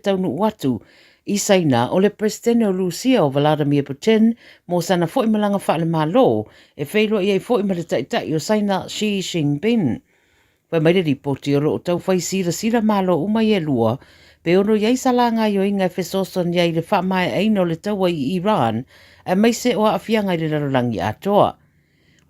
taunuu atu i Saina o le Peresetene o Rusia o Vladimir Putin mo sana foi malaga faale-Malo e feiloai ai foi ma le Taitai o Saina Xi Jinping. Fai mai le lipoti o lo o taufai silasila Malo uma ia e lua pe ono i ai sa la gaoioiga e fesoasoani ai i le faamaeaina o le taua i Iran aemaise o aafiaga i le lalolagi atoa.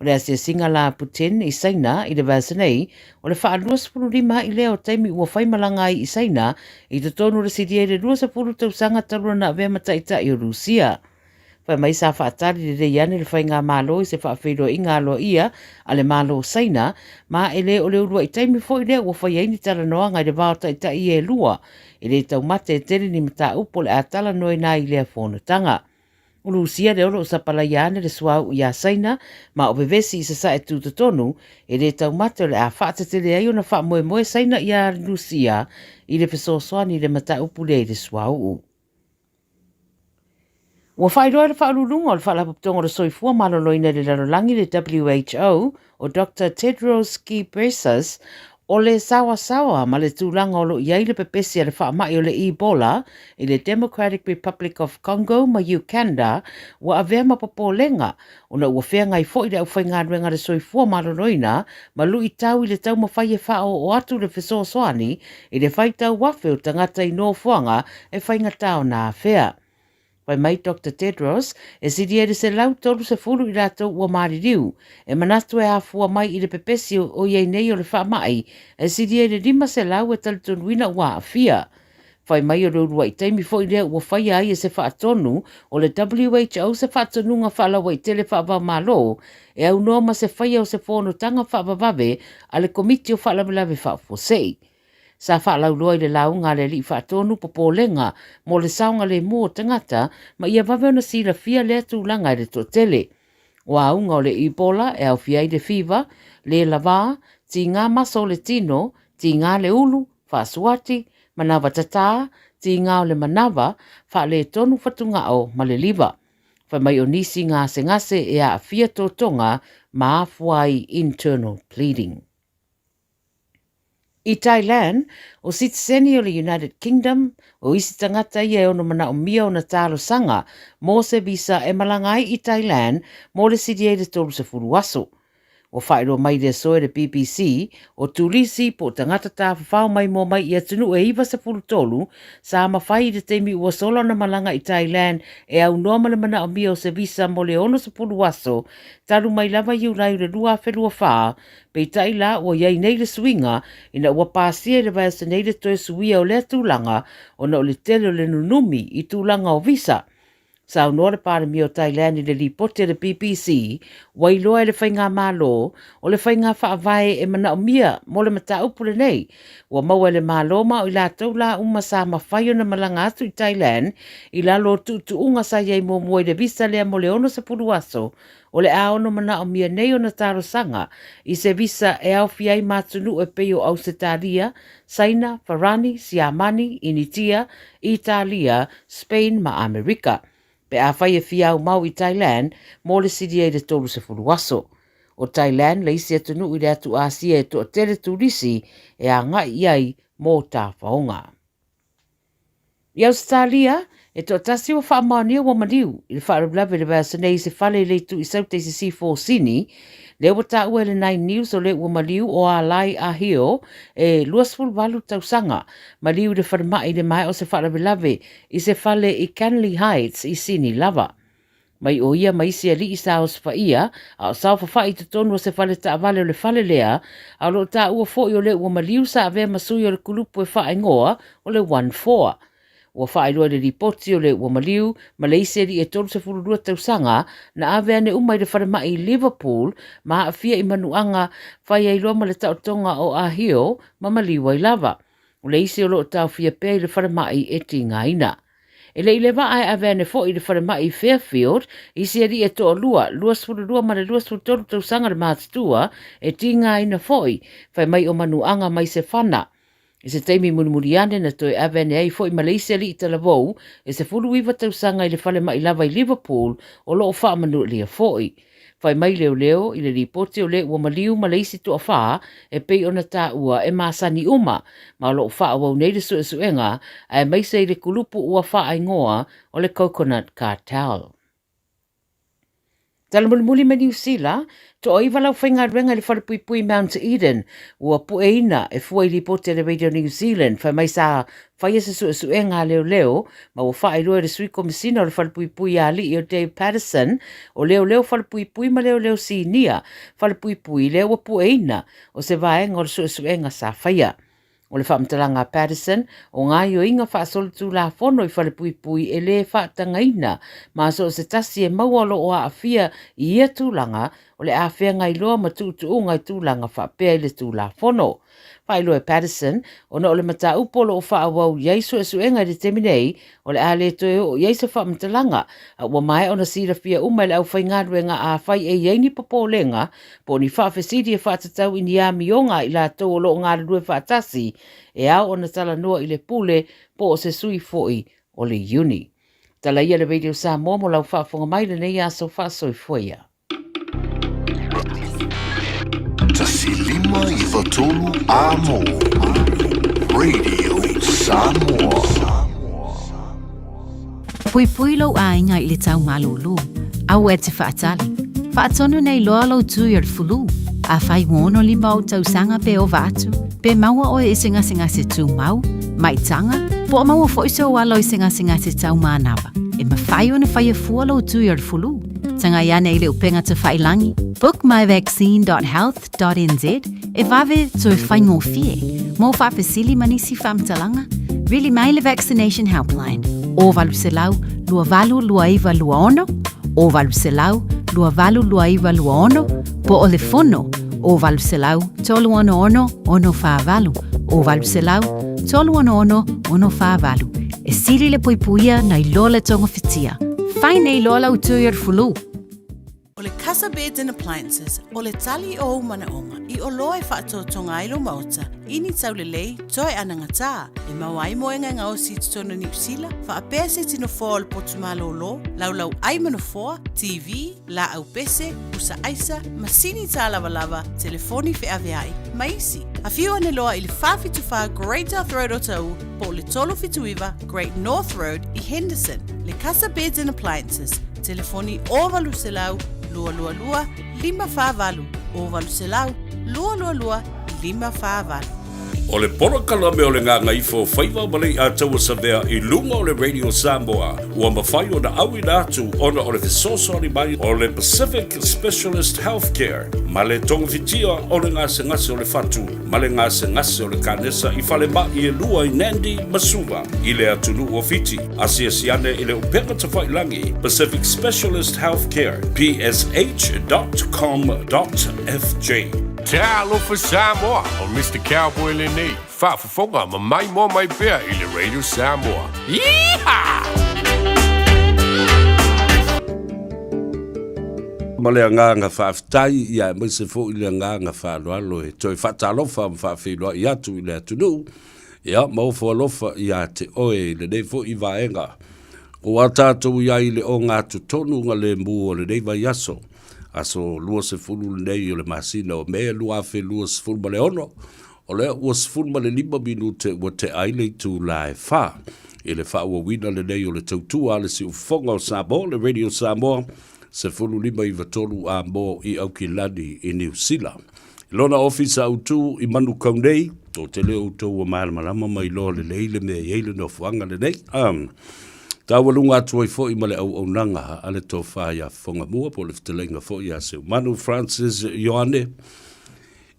O le asiasiga la a Putin i Saina i le vaiaso nei, o le faa-25 ai lea o taimi ua fai malaga ai i Saina i totonu o le silia i le 20 tausaga talu ona avea ma Taitai o Rusia. Fai mai sa faatali lelei ane le faigamalo i se faafeiloaiga aloaia a le Malo o Saina, ma e le o le uluai taimi foi lea ua fai ai ni talanoaga i le va o taitai ia e lua. E le taumate e tele ni mataupu o le a talanoaina ai i lea fonotaga. O Rusia lea o lo o sapalaia ane le suauu iā Saina ma o vevesi i sasae tutotonu, e le taumate o le a faatetele ai ona faamoemoe Saina iā Rusia i le fesoasoani i le mataupu lea i le suauu. Ua faailoa e le Faauluuluga o le Faalapotopotoga o le Soifua Maloloina i le Lalolagi, le WHO, o Doctor Tedros Ghebreyesus, o le saoasaoa ma le tulaga o lo o i ai le pepesi a le faamai o le Ebola i le Democratic Republic of Congo ma Ukanda ua avea ma popolega ona ua feagai foi le aufaigaluega a le soifua maloloina ma luitau i le taumafai e faaoo atu le fesoasoani i le faitau afe o tagata i nofoaga e faigata ona afea. Fai mai Doctor Tedros, e sili ai le 130 i latou ua maliliu, e manatu e afua mai i le pepesi o i ai nei o le faamai, e sili ai le 500 e talitonuina ua aafia. Fai mai o le uluai taimi foi lea ua faia ai e se faatonu o le WHO se faatonuga faalauaitele faava-o-Malo e aunoa ma se faia o se fonotaga faavavave a le Komiti o Faalavelave Faafuasei. Sa faalauloa i le lauga a le alii faatonu popolega mo le saogalemu o tagata ma ia vave ona silafia lea tulaga e le toatele. O auga o le Ebola e aofia ai le fiva, le lavā, tīgā maso o le tino, tīgā le ulu, faasuati, manava tatā, tīgā o le manava, faaletonu fatugao ma le liva. Fai mai o nisi gasegase e aafia totoga ma afua ai internal bleeding. I Thailand, o sitiseni o le United Kingdom, o isi tagata ia e ono manaomia ona talosaga mo se visa e malaga ai i Thailand mo le silia i le 30 aso. Ua faailoa mai i le aso e le BBC, o turisi po o tagata tafafao maimoa mai i atunuu e 93 sa mafai i le taimi ua sola ona malaga i Thailand e aunoa ma le manaomia o se visa mo le 60 aso talu mai lava Iulai o le 2024. Peitai la, ua i ai nei le suiga ina ua pasia i le vaiaso nei le toe suia o lea tulaga ona o le tele o le nunumi i tulaga o visa. Saunoa le Palemia o Thailand i le lipoti a le BBC, ua iloa e le faigamalo o le faiga faavae e manaomia mo le mataupu lenei. Ua maua e le Malo ma o i latou la uma sa mafai ona malaga atu i Thailand i lalo o tuutuuga sa i ai muamua i le visa lea mo le 60 aso O le a ono manaomia nei ona talosaga i se visa e aofia ai ma atunuu e pei o Ausetalia, Saina, Farani, Siamani, Initia, Italia, Spain ma Amerika, pe afai e fia aumau i Thailand mo le silia i le 30 aso. O Thailand le isi atunuu i le atu Asia e toatele turisi e agai i ai mo tafaoga. I Ausetalia, e toatasi ua faamaonia ua maliu i le faalavelave i le vaiaso nei i se fale i le itu i Sauta i Sisifo o Sini, lea ua taua e le Nine News o le ua maliu o Alai Ahio e 28 tausaga, maliu i le falemai i le maea o se faalavelave i se fale i Canley Heights i Sini lava. Mai ʻo ia ma isi aliʻi sa osofaia, a o saofafai i totonu o se fale taavale o le fale lea, a o lo o taua foi o lea ua maliu sa avea ma sui o le kulupu e faaigoa o le One Four. Ua faailoa i le lipoti o le ua maliu ma le isi aliʻi e 32 tausaga na ave ane uma i le falemai i Liverpool ma aafia i manuaga fai ai loa ma le taotoga o Ahio ma maliu ai lava. O le isi o lo o taofia pea i le falemai e tigaina. E le i le vaa e ave ane foi i le falemai i Fairfield, isi alii e toalua, 22 ma le 23 tausaga le matutua, e tigaina foi, fai mai o manuaga mai se fana. I se taimi mulimuli ane na toe ave ane ai foi ma le isi alii talavou e 19 tausaga i le falemai lava i Liverpool o lo o faamanuilia foi. Fai mai leoleo i le lipoti o le ua maliu ma le isi toafā e pei ona taua e masani uma, ma o lo o faaauau nei le suesuega aemaise i le kulupu ua faaigoa o le Coconut Cartel. Tala mulimuli mai Niu Sila, toaiva le aufaigaluega i le falepuipui Mount Eden ua pueina e fua i lipoti a le Radio New Zealand fai mai sa faia se suesuega a leoleo ma ua faailoa e le sui komisina o le falepuipui a alii o Dave Patterson o leoleo falepuipui ma leoleo sinia falepuipui lea ua pueina o se vaega o le suesuega sa faia. O le faamatalaga a Patterson, o gaoioiga faasolitulafono i falepuipui e le faatagaina ma so o se tasi e maua o lo o aafia i ia tulaga o le a feagai loa ma tuutuuga i tulaga faapea i le Tulafono. Faailoa e Patterson, ona o le mataupu o lo o faaauau i ai suesuega i le taimi nei, o le a le toe oo i ai se faamatalaga, a ua maea ona silafia uma e le aufaigaluega afai e i ai ni popolega po o ni faafesili e faatatau i ni amioga a i latou o lo o galulue faatasi, e ao ona talanoa i le pule po o se sui foi o le iuni. Tala ia le Radio Samoa mo lau faafofoga mai i lenei aso faasoifua ia. 105.3 Amo Radio Samoa. Puipui lou aiga i le tau malūlū. Aua e te faatali. Faatonu nei loa lou tui o le fulu. Afai ua 65 ou tausaga pe ova atu, pe maua oe i se gasegase tumau, maitaga, po o maua foi sou alo i se gasegase tau manava, e mafai ona faia fua lou tui o le fulu. Tagai ane i le upega tafailangi, bookmyvaccine.health.nz, e vave toe faigofie. Mo faafesili ma nisi faamatalaga, vili mai le Vaccination Helpline, 0800 282926, 0800 282926, po o le fono, 0800 366 648, 0800 366 648. E sili le puipuia nai lo le togafitia. Fai nei loa lau tui o le fulu. O le Casa Beds and Appliances, o le tali o ou manaoga i oloa e faatotoga ai lou maota i ni taulelei toe anagatā e maua ai moega e gaosi i totonu o Niu Sila, faapea se tino foa o le potu malōlō, laulau ai ma nofoa, TV, laau pese, pusa aisa, masini tālavalava, telefoni feaveai, ma isi. Afio ane loa i le 474 Great South Road o Tauu po o le 379 Great North Road i Henderson. Le Casa Beds and Appliances, telefoni 0800 222 548, 0800 222 548. O le polokalame o le Gagaifo Faiva ma Leiataua Savea i luga o le Radio Samoa ua mafai ona auina atu ona o le fesoasoani mai o le Pacific Specialist Healthcare ma le togafitia o le gasegase o le fatu ma le gasegase o le kanesa i falemai e lua i Nandi ma Suva i le atunuu o Fiti. Asiasi ane i le upega tafailangi Pacific Specialist Healthcare, psh.com.fj. Talofa Samoa, o Mister Cowboy lenei, faafofoga ma maimoa mai pea i le Radio Samoa. Yeehaw! Ma le agaga faafetai, ia aemaise foi le agaga faaaloalo e toe faatalofa ma faafeiloai atu i le atunuu, ia ma ofo alofa ia te oe i lenei foi vaega. Ua tatou i ai i le ogatotonu lemu o lenei vaiaso, aso 20 lenei o le masina o Me 2026, o lea ua 15 minute ua tea ai le itula e 4 i le faaauauina lenei o le tautua a le Siufofoga o Samoa, le Radio Samoa, 1593 a mo i Aukilani i Niu Sila. I lona ofisa autu i Manukau nei, o te leo outou ua malamalama ma iloa lelei le mea e i ai le nofoaga lenei. Um, taualuga atu ai foi ma le auaunaga a le tofa ia Fofogamua po o le fetalaiga foi ia Seumanu Francis Ioane.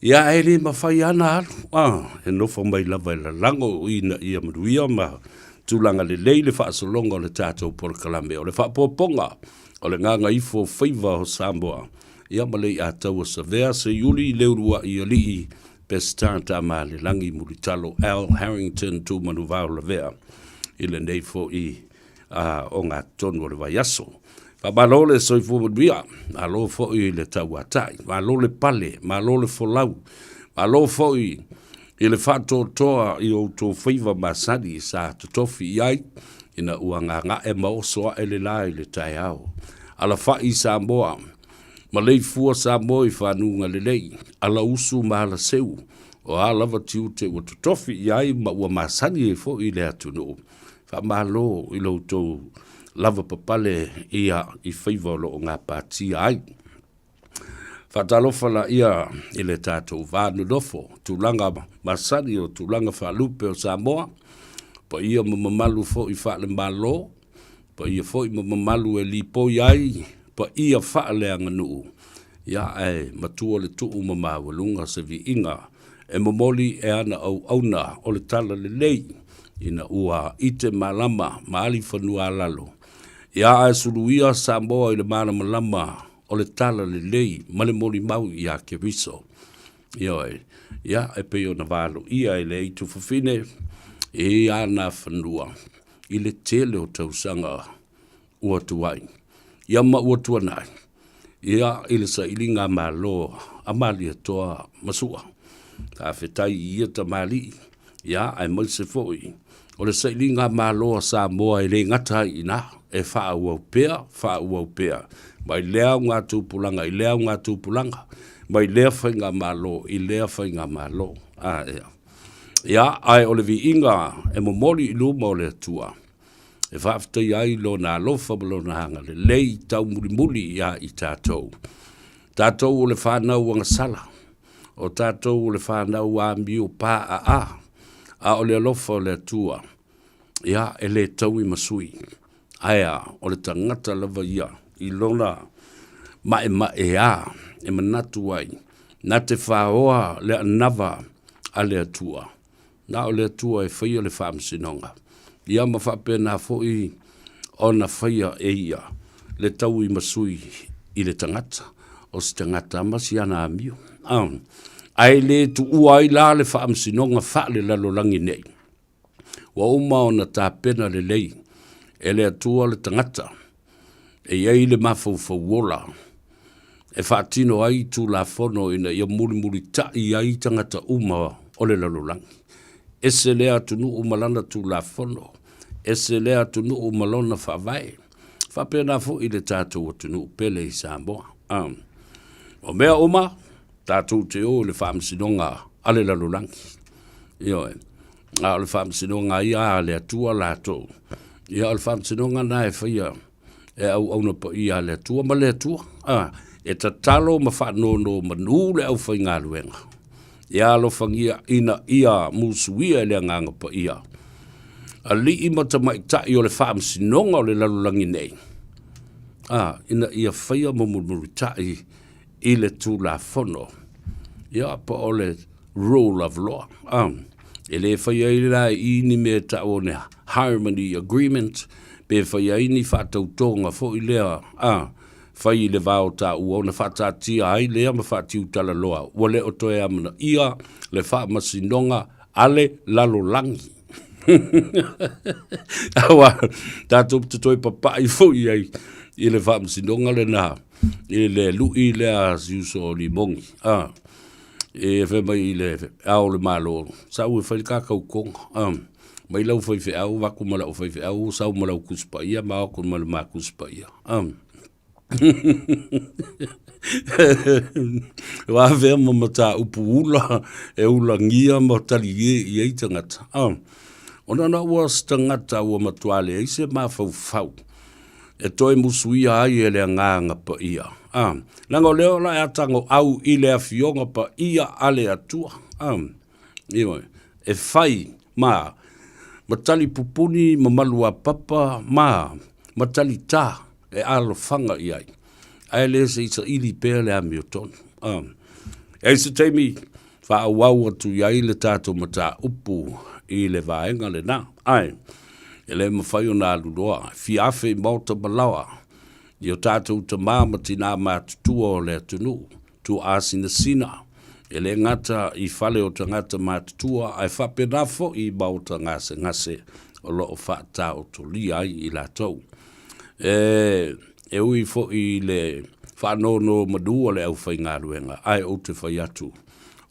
Ia e le mafai ana alu, ah, e nofo mai lava e lalago ina ia manuia ma tulaga lelei le faasologa o le tatou polokalame o le faapopoga o le Gagaifo Faiva o Samoa. Ia ma Leiataua Savea, Seiuli, Leulua'i Alii, Peseta Tamaalelagi, Mulitalo, Al Harrington, Tumanuvao Lavea, i lenei foi ogatotonu o le vaiaso. Faamalo le soifua manuia, malo foi le tauatai, malo le pale, malo le folau, malo foi i le faatoatoa i outou faiva masani sa totofi i ai ina ua gaga'e ma oso ae le la i le taeao. Alafa'i Samoa! Maleifua Samoa i fanuga lelei, ala usu ma ala seu, o a lava tiute ua totofi i ai ma ua masani ai foi le atunuu. Faamalo i lo outou lava papale ia i faiva o lo o gapatia ai. Faatalofa laia i le tatou va nonofo, tulaga masani o tulaga faalupe o Samoa, paia ma mamalu foi faale-Malo, paia foi ma mamalu e lipoi ai paia faaleaganuu, ia ae matua le tuu ma maualuga se viiga e momoli e ana auauna o le talalelei ina ua ite malama ma alifanua-a-lalo, ia ae suluia Samoa i le malamalama o le talalelei ma le molimau iā Keriso. Ioe, ia e pei ona valoia e le aitu fafine i ana fanua i le tele o tausaga ua tuai, ia ma ua tuanai, ia i le sailiga Malo a Malietoa ma Sua. Faafetai i ia tamalii, ia aemaise foi o le sailiga Malo a Samoa e le gata ai i ina, e faaauau pea, faaauau pea, mai lea augatupulaga i lea augatupulaga, mai lea faigamalo i lea faigamalo. A, ea. Ia, ae o le viiga e momoli i luma o le Atua, e faafetaia ai Lona alofa ma Lona agalelei taumulimuli iā i tatou. Tatou o le fanau agasala, o tatou o le fanau amio paaa, a o le alofa o le Atua, ia, e le taui ma sui. Ae a, o le tagata lava ia i lona maemaea e manatu ai, na te faoa le anava a le Atua, na o le Atua e faia le faamasinoga, ia ma faapena foi ona faia e ia le tauimasui i le tagata, o se tagata ma si ana amio. Ae le tuua ai la le faamasinoga faalelalolagi nei. Ua uma ona tapena lelei e le Atua le tagata e i ai le mafaufau ola e faatino ai Tulafono ina ia mulimulita'i ai tagata uma o le lalolagi. Ese lea atunuu ma lana Tulafono, ese lea atunuu ma lona faavae. Faapena foi le tatou atunuu pele i Samoa. O mea uma, tatou te o i le faamasinoga a le lalolagi. Ioe. A o le faamasinoga ia a le Atua latou, ia o le faamasinoga lena e faia e auauna paia a le Atua ma le Atua. A, e tatalo ma faanonomanu le aufaigaluega, ia alofagia ina ia musuia e le Agaga Paia alii ma tamaitai o le faamasinoga o le lalolagi nei, a, ina ia faia ma mulimulitai i le Tulafono, ia, po o le rule of law. E le fai ai la i i ni mea e tau o ni harmony agreement, pe fai ai ni faatautoga foi lea, a, fai i le va o taua ona faataatia ai lea ma faatiutalaloa, ua le o toe amanaia le faamasinoga a le lalolagi. Aua tatou te toe papai foi ai i le faamasinoga lena i le lui lea a si uso o Limogi. A, e fai mai i le Ao o le Malo, sau e fai le kakaukoga. A, mai lau faifeau, avatu ma lau faifeau, sau ma lau Tusi Paia, ma o atu ma le ma Tusi Paia. A. Ua avea ma mataupu ula e ulagia ma talie i ai tagata. A, ona na ua se tagata ua matua leai se mafaufau e toe musuia ai e le Agaga Paia. A, leaga o lea o la e atago au i le Afioga Paia a le Atua. A, ioe, e fai ma ma talipupuni ma maluapapa ma ma talitā e alofaga i ai, ae le se i saili pea le amiotonu. A, e ai se taimi faaauau atu i ai le tatou mataupu i le vaega lena. Ae, e le mafai ona alu loa, e fia afe i maota ma laoa i o tatou tamā ma tinā matutua o le atunuu, tuaasinasina, e le gata i fale o tagata matutua ae faapena foi i maota gasegase o lo o faataotolia ai i latou. E, e ui foi i le faanonomanu a le aufaigaluega, ae ou te fai atu,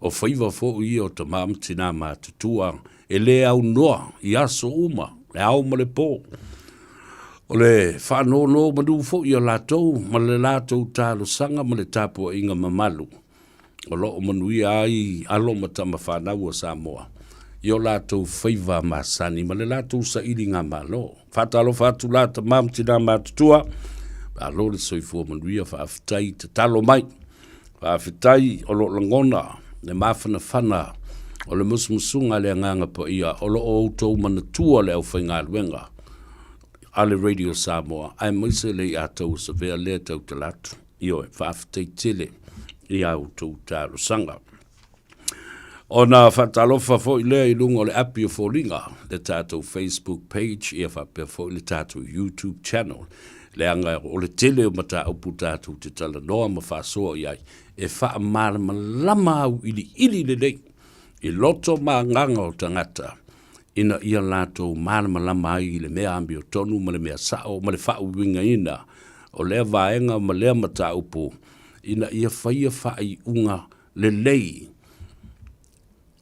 o faiva foi ia o tama ma tinā matutua e le aunoa i aso uma, le ao ma le pō. O le faanonomanu foi a latou ma le latou talosaga ma le tapuaiga mamalu o lo o manuia ai alo ma tama fanau a Samoa i o latou faiva masani ma le latou sailiga malo. Faatalofa atu la tama ma tina matutua, malo le soifua manuia, faafetai tatalo mai. Faafetai o lo o lagona le mafanafana o le musumusuga a le Agaga Paia o lo o outou manatua le aufaigaluega a le Radio Samoa aemaise le iatau o Savea lea e tautala atu. Ioe, faafetai tele i a outou talosaga. Ona faatalofa foi lea i luga o le api o foliga, le tatou Facebook page, ia faapea foi le tatou YouTube channel, leaga o le tele o mataupu tatou te talanoa ma faasoa i ai, e faamalamalama auiliili lelei i loto ma agaga o tagata, ina ia latou malamalama ai i le mea amiotonu ma le mea sao ma le faauigaina o lea vaega ma lea mataupu, ina ia faia faaiuga lelei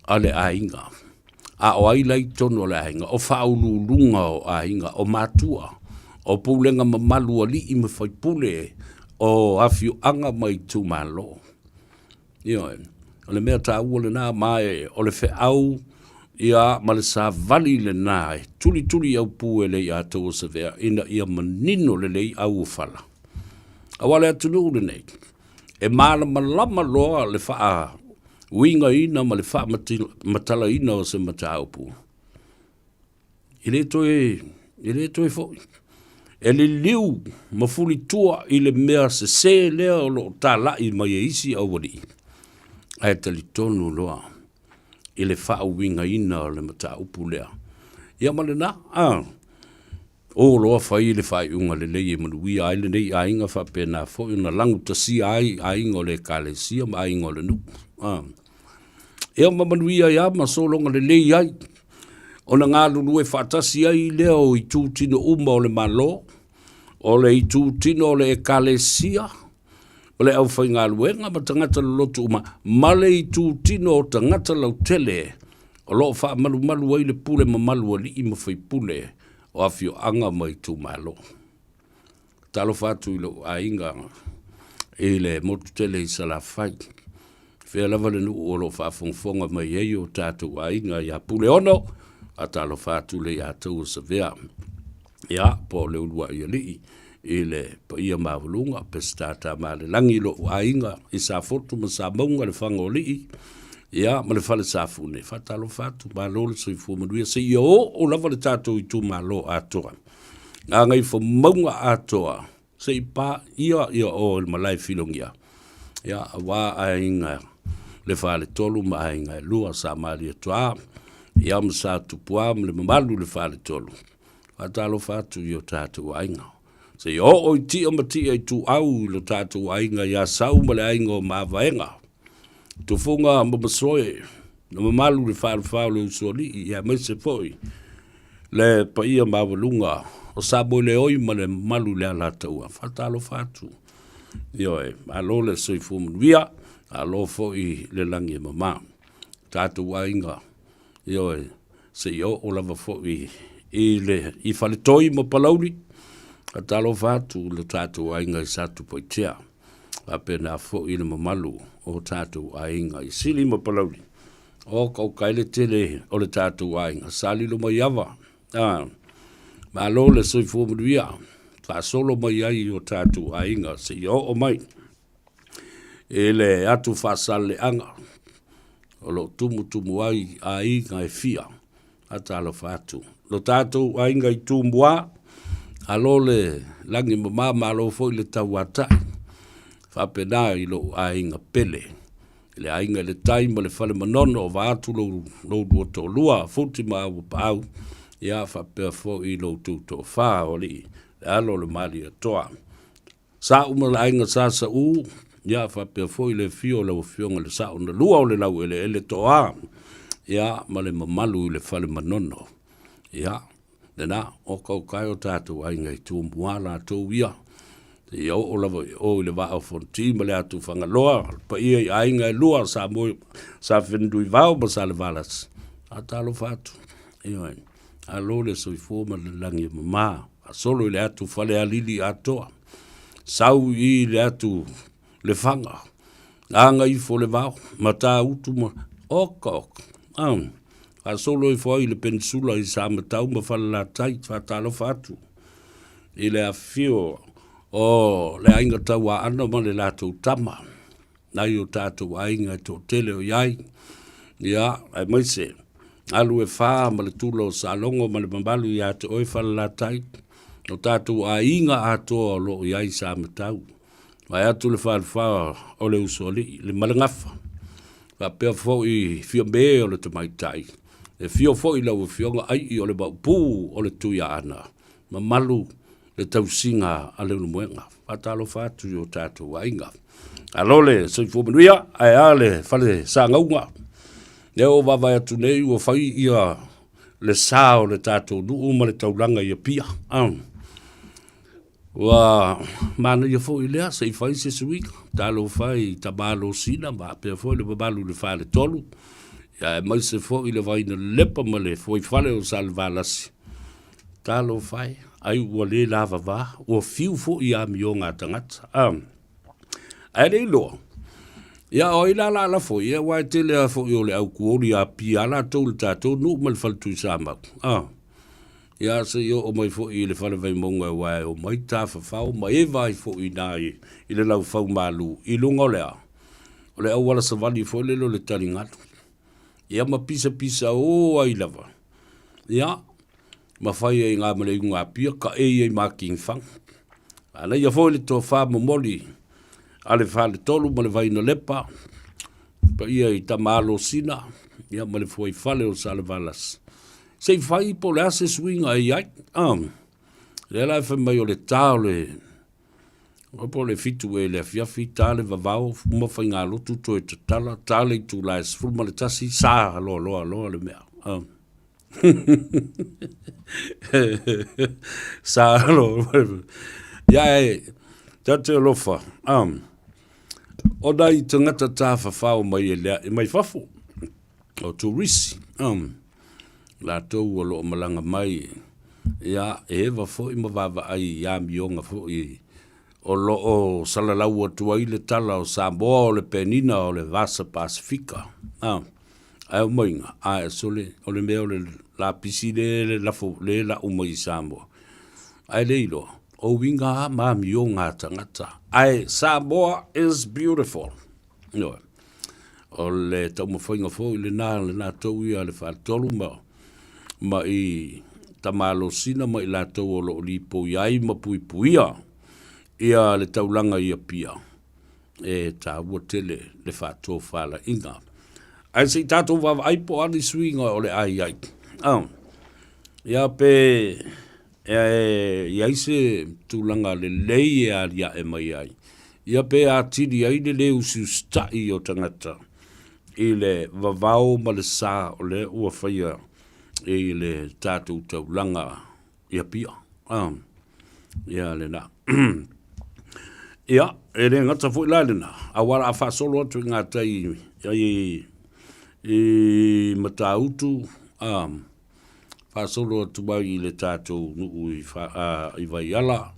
a le aiga. A o ai la i totonu o le aiga? O faauluuluga o aiga, o matua, o pulega mamalu alii ma faipule, o afioaga ma itumalo. Ioe, o le mea taua lena, ma e o le feau ia ma le savali lena e tulituli aupu e le iatau o Savea ina ia manino lelei au o fala. Aua le atunuu lenei, e malamalama loa le faauigaina ma le faamatalaina o se mataupu, e le toe, e le toe foi. E liliu ma fulitua i le mea sese lea o lo o talai mai e isi aualii, ae talitonu loa i le faauigaina o le mataupu lea. Ia ma lena, a. O loa fai le faaiuga lelei e manuia ai lenei aiga faapena foi ona lagutasia ai aiga o le Ekalesia ma aiga o le nuu. A. Ea ma manuia ai a ma sologa lelei ai ona galulue faatasi ai lea o itu tino uma o le Malo, o le itu tino o le Ekalesia, o le aufaigaluega ma tagata loloto uma, ma le itu tino o tagata lautele o lo o faamalumalu ai le pule mamalu a alii ma faipule o afioaga ma itumalo. Talofa atu i lou aiga i le motu tele i Salafai, fea lava le nuu o lo o faafogafoga mai ai o tatou aiga ia Puleono, faatalofa atu le ia tou o Savea, ia po o le uluai alii i le paia maualuga Peseta Tamalelagi i lou aiga i Safotu ma Samauga le Fagoalii, ia ma le Fale Safune. Faatalofa atu, malo le soifua manuia, seia oo lava le tatou itumalo atoa, Gagaifomauga atoa, se i paia ia oe le malae filogia, ia aua aiga le Faletolu ma aiga e lua, Sa Malietoa, ia ma Sa Tupua ma le mamalu i le Faletolu. Faatalofa atu i o tatou aiga. Se i oo i tia ma tia ituau i lo tatou aiga ia Sau ma le aiga o Mavaega. Tufuga ma Masoe, le mamalu i le falefa o le Usoalii, aemaise foi le paia maualuga o Samoeleoi ma le mamalu i le Alataua. Faatalofa atu. Ioe, malo le soifua manuia, malo foi le lagi e mama. Tatou aiga, ioe, se i oo lava foi i le i Faletoi ma Palauli, faatalofa atu i le tatou aiga i Satupaitea, faapena foi le mamalu o tatou aiga i Sili ma Palauli. O kauka ai le tele o le tatou aiga, sa lilo mai ava, a, malo le soifua manuia, faasolo mai ai i o tatou aiga seia oo mai i le atu faasaleaga o lo o tumutumu ai aiga e fia. Faatalofa atu. Lo tatou aiga i Tumua, alo le lagi mama, malo foi le tauatai. Faapena i lou aiga pele, i le aiga i le tai ma le fale manono, vaeatu lou, lou lua toalua, Futi ma Auapaau, ia faapea foi lo outou toafa o alii, le alo o le Malietoa. Sa uma le aiga Sa Saʻu, ia faapea foi le afio o lau Afioga i le Sao na lua o le Laueleele Toa, ia ma le mamalu i le Fale Manono. Ia, lena, o kauka e o tatou aiga i Tumua latou ia, seia oo lava i o i le Vaa o Fonoti ma le atu Fagaloa, le paia i aiga e lua, Sa Moe, Sa Fenunuivao ma Salevalasi. Faatalofa atu, ioe, alo le soifua ma le lagi e mama. Faasolo i le atu Falealili atoa. Sau i le atu Lefaga, aga ifo le vao, Matautu ma oka oka. Ah, faasolo ifo ai i le Penisula i Samatau ma Falelatai, faatalofa atu i le afifio o le aiga Tauaana ma le latou tama, nai o tatou aiga e toatele o i ai, ia, aemaise Galuefa ma le tula o Salogo ma le mamalu ia te oe Falelatai, o tatou aiga atoa o lo o i ai Samatau. Vae atu le falefa o le usoalii, le Malegafa, faapea foi Fiame o le tamaitai, e fio foi lau afioga Ai'i o le Maopu o le Tuiaana, mamalu le tausiga a Leulumoega. Faatalofa atu i o tatou aiga. Alo le soifua manuia, ae a le fale sagauga. Lea ua vaavaai atu nei ua fai ia le sa o le tatou nuu ma le taulaga i Apia. Ah. Ua manaia foi lea se i fai se suiga, talofa i Tamālosina ma faapea foi le mamalu i le Faletolu, aemaise foi le Vainalepa ma le Fuaifale o Salevalasi. Talofa e, ai ua le lavava, ua fiu foi i amioga a tagata. Ah. Ae le iloa, ia o ai la la lafo ia, aua e tele lava foi o le au kuoli a Apia lava latou i le tatou nuu ma le fale Tuisamau. Ah. Ia se i oo mai foi i le fale Vaimauga aua e omai tafafao ma eva ai foi i ina i le laufau malu i luga o le a? O le auala savali foi lele o le taligalu. Ia ma pisapisa o ai lava. Ia, ma fai ai ngā ma le iuga Apia, kaʻei ai ma King Faga. Manaia foi le tofa momoli a le Faletolu ma le Vainalepa, paia i Tama Alosina, ia ma le Fuaifale o Salevalasi. Se i fai po o le a se suiga e i ai. Ah, lea la e fai mai o le ta o le po o le 7 ea i le afiafi, ta le vavao, uma faigalotu toe tatala, ta le itula e 11, sa loa loa loa le mea. Ah. Sa loa. Ia e, tate alofa. Ah. O nai tagata tafafao mai e lea, mai fafo. O turisi, latou o lo o malaga mai, ia, e eva foi ma vaavaai i amioga foi o lo o salalau atu ai le tala o Samoa o le penina o le Vasa Pasefika. A, ae omaiga, a e sole, o le mea o le lapisi le le lafo, le lau mai i Samoa. Ae le iloa, o uiga lava ma amioga a tagata. Ae Samoa is beautiful. Ioe. O le taumafaiga foi lena le latou ia le Faletolu ma, ma i Tamalosina ma i latou o lo o lipoi ai ma puipuia ia le taulaga i Apia, e taua tele le faatofalaiga. Ae se i tatou vaavaai po o a ni suiga o le a i ai. Ah, ia pe E i ai se tulaga lelei e aliae mai ai, ia pe atili ai le lē usiusitaʻi o tagata i le vavao ma le sa o lea ua faia i le tatou taulaga i Apia. Ah, ia lena. Ia, e le gata foi la lena, aua o le a faasolo atu i gatai i, i Matautu, ah, faasolo atu ai i le tatou nuu i, i Vaiala,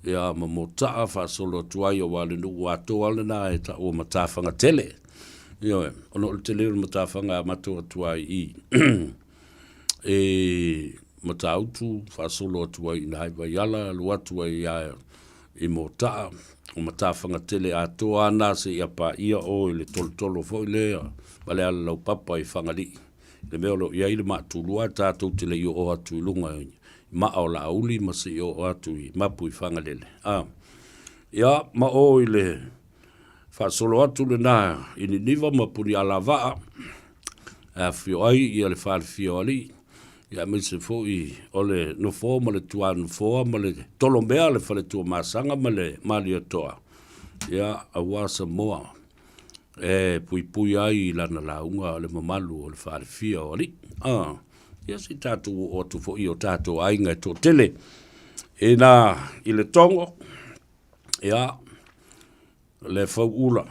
ia ma Motaa, faasolo atu ai aua le nuu atoa lena e taua Matafagatele. Ioe, ona o le tele o le matafaga e amata atu ai i i Matautu, faasolo atu ai i ina i Vaiala, alu atu ai ia i Motaa, o Matafagatele atoa lava na seia paia o i le tolotolo foi lea ma le alalaupapa i Fagalii. Le mea o lo o i ai le maatulua tatou te le i oo atu i luga i maa o Laauli ma se i oo atu i Mapu i Fagalele. A, ia, ma o i le faasolo atu lena i Niniva ma Punialavaa, e afifio ai ia le falefia o alii, ia aemaise foi o le nofoa ma le tuanofoa ma le tolomea le faletuamasaga ma le Malietoa, ia, aua Samoa. e puipui ai i lana lauga le mamalu o le falefia o alii. Ah, ia se i tatou oo atu foi i o tatou aiga e toatele. Ina i le Togo, ia, le Fauula,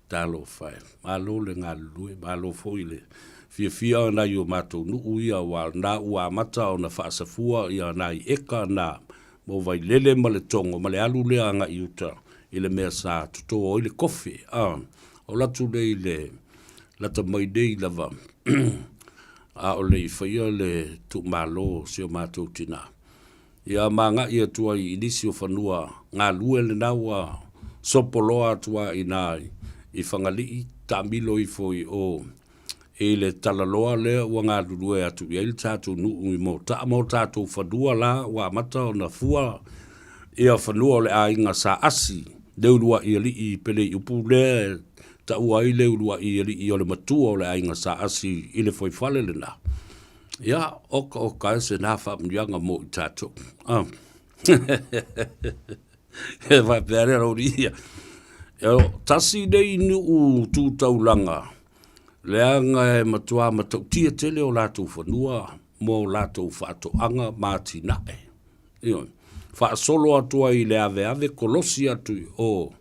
talofa e, malo le galulue, malo foi le fiafia o nai o matou nuu ia, aua o lena ua amata ona faasafua ia nai eka na. mo Vailele ma Letogo ma le alu lea agai i uta i le mea sa toto ai le kofe, a, o alu atu lea i le lata mai nei lava a o le i faia le tuumalo o si o matou tina. Ia ma agai atu ai i nisi o fanua galue lena ua sopoloa atu lava i ina i Fagalii, taamilo ifo i o i le talaloa lea ua galulue atu i ai le tatou nuu i Mota'a ma o tatou fanua la ua amata ona fua ia fanua o le aiga Sa Asi, le ulua'i alii Peleiupu lea e taua ai le ulua'i alii o le matua o le aiga Sa Asi i le fuaifale lena. Ia, oka oka e se na faamanuiaga mo i tatou. Ah. E faapea lea lau ia. E tasi nei nuu tu taulaga, leaga e matua matautia tele o latou fanua mo latou faatoaga ma atinae. Ioe. Faasolo atu ai i le aveave kolosi atu i o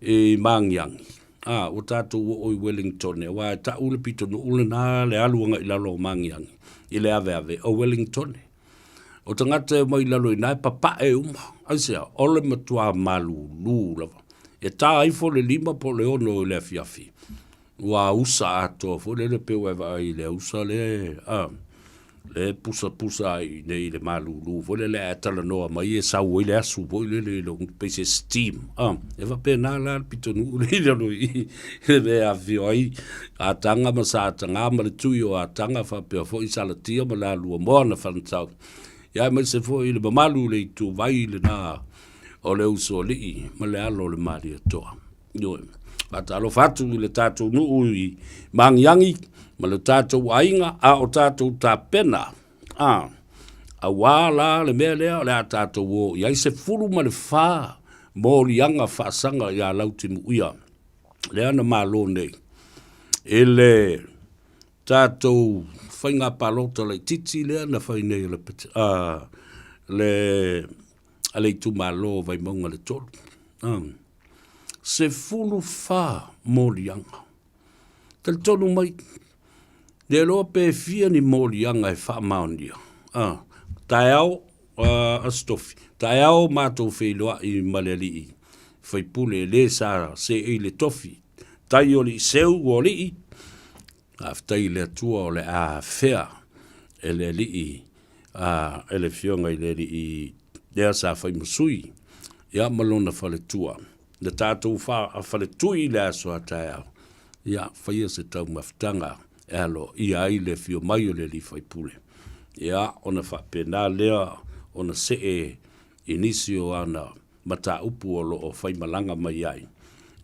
i Magiagi, a, ua tatou oo i Wellingtone, aua e tau le pitonuu lena le alu agai i lalo o Magiagi i le aveave o Wellingtone. O tagata e omai i lalo i ina e papae uma. Aisea? O le matua malulu lava. E ta ifo le 5 po o le 6 i le afiafi, ua ausa atoa foi lele pei ua e vaai i le ausa lea, a, lea e pusapusa ai i inei i le malulu foi lele ae talanoa mai e sau ai le asu foi lele i lou pei se steam, a, e faapena la le pitonuu lea i lalo i i le mea e afifio ai Ataga ma Sataga ma le tui o Ataga faapea foi Salatia ma Lalua Moana Fanatau, ia aemaise foi le mamalu i le ituvai lena o le Usoalii ma le alo o le Malietoa. Ioe. Faatalofa atu i le tatou nuu i Magiagi ma le tatou aiga a o tatou tapena. A, auā la le mea lea o le a tatou o i ai 14 moliaga faasaga ia Lautimuia lea na malo nei i le tatou faiga palota laitiiti lea na fai nei e le, le, a le itumalo o Vaimauga le 3. 14 moliaga. Talitonu mai, le iloa pe fia ni moliaga e faamaonia. Taeao, Aso Tofi, taeao matou feiloai ma le alii faipule le sa seei le tofi, tai o Liiseu o alii, faafetai i le Atua o le a afea e le alii e le Afioga i le Alii lea sa fai ma sui, ia ma lona faletua. Na tatou faletui i le aso a taeao, ia faia se taumafataga e aloaia ai le afio mai o le alii faipule. Ia, ona faapena lea ona see i nisi o ana mataupu o lo o faimalaga mai ai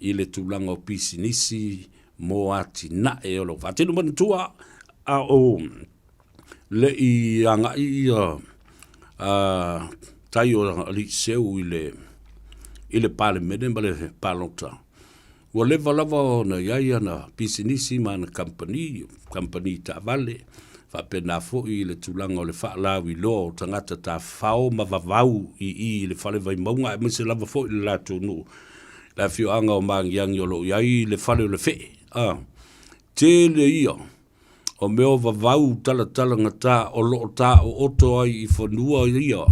i le tulaga o pisinisi mo atinae o lo o faatino. Manatua a o le i agai ia tai o Alii Seu i le i le Palemene ma le palota, ua leva lava ona i ai ana pisinisi ma ana kamupani, kamupani taavale, faapena foi i le tulaga o le faalauiloa o tagata tafafao ma vavau i i i le Fale Vaimauga aemaise lava foi le latou nuu, le afioaga o Magiagi o lo o i ai le Fale o le Fee. A, tele ia o mea o vavau talatalagata o lo o taooto ai i fanua ia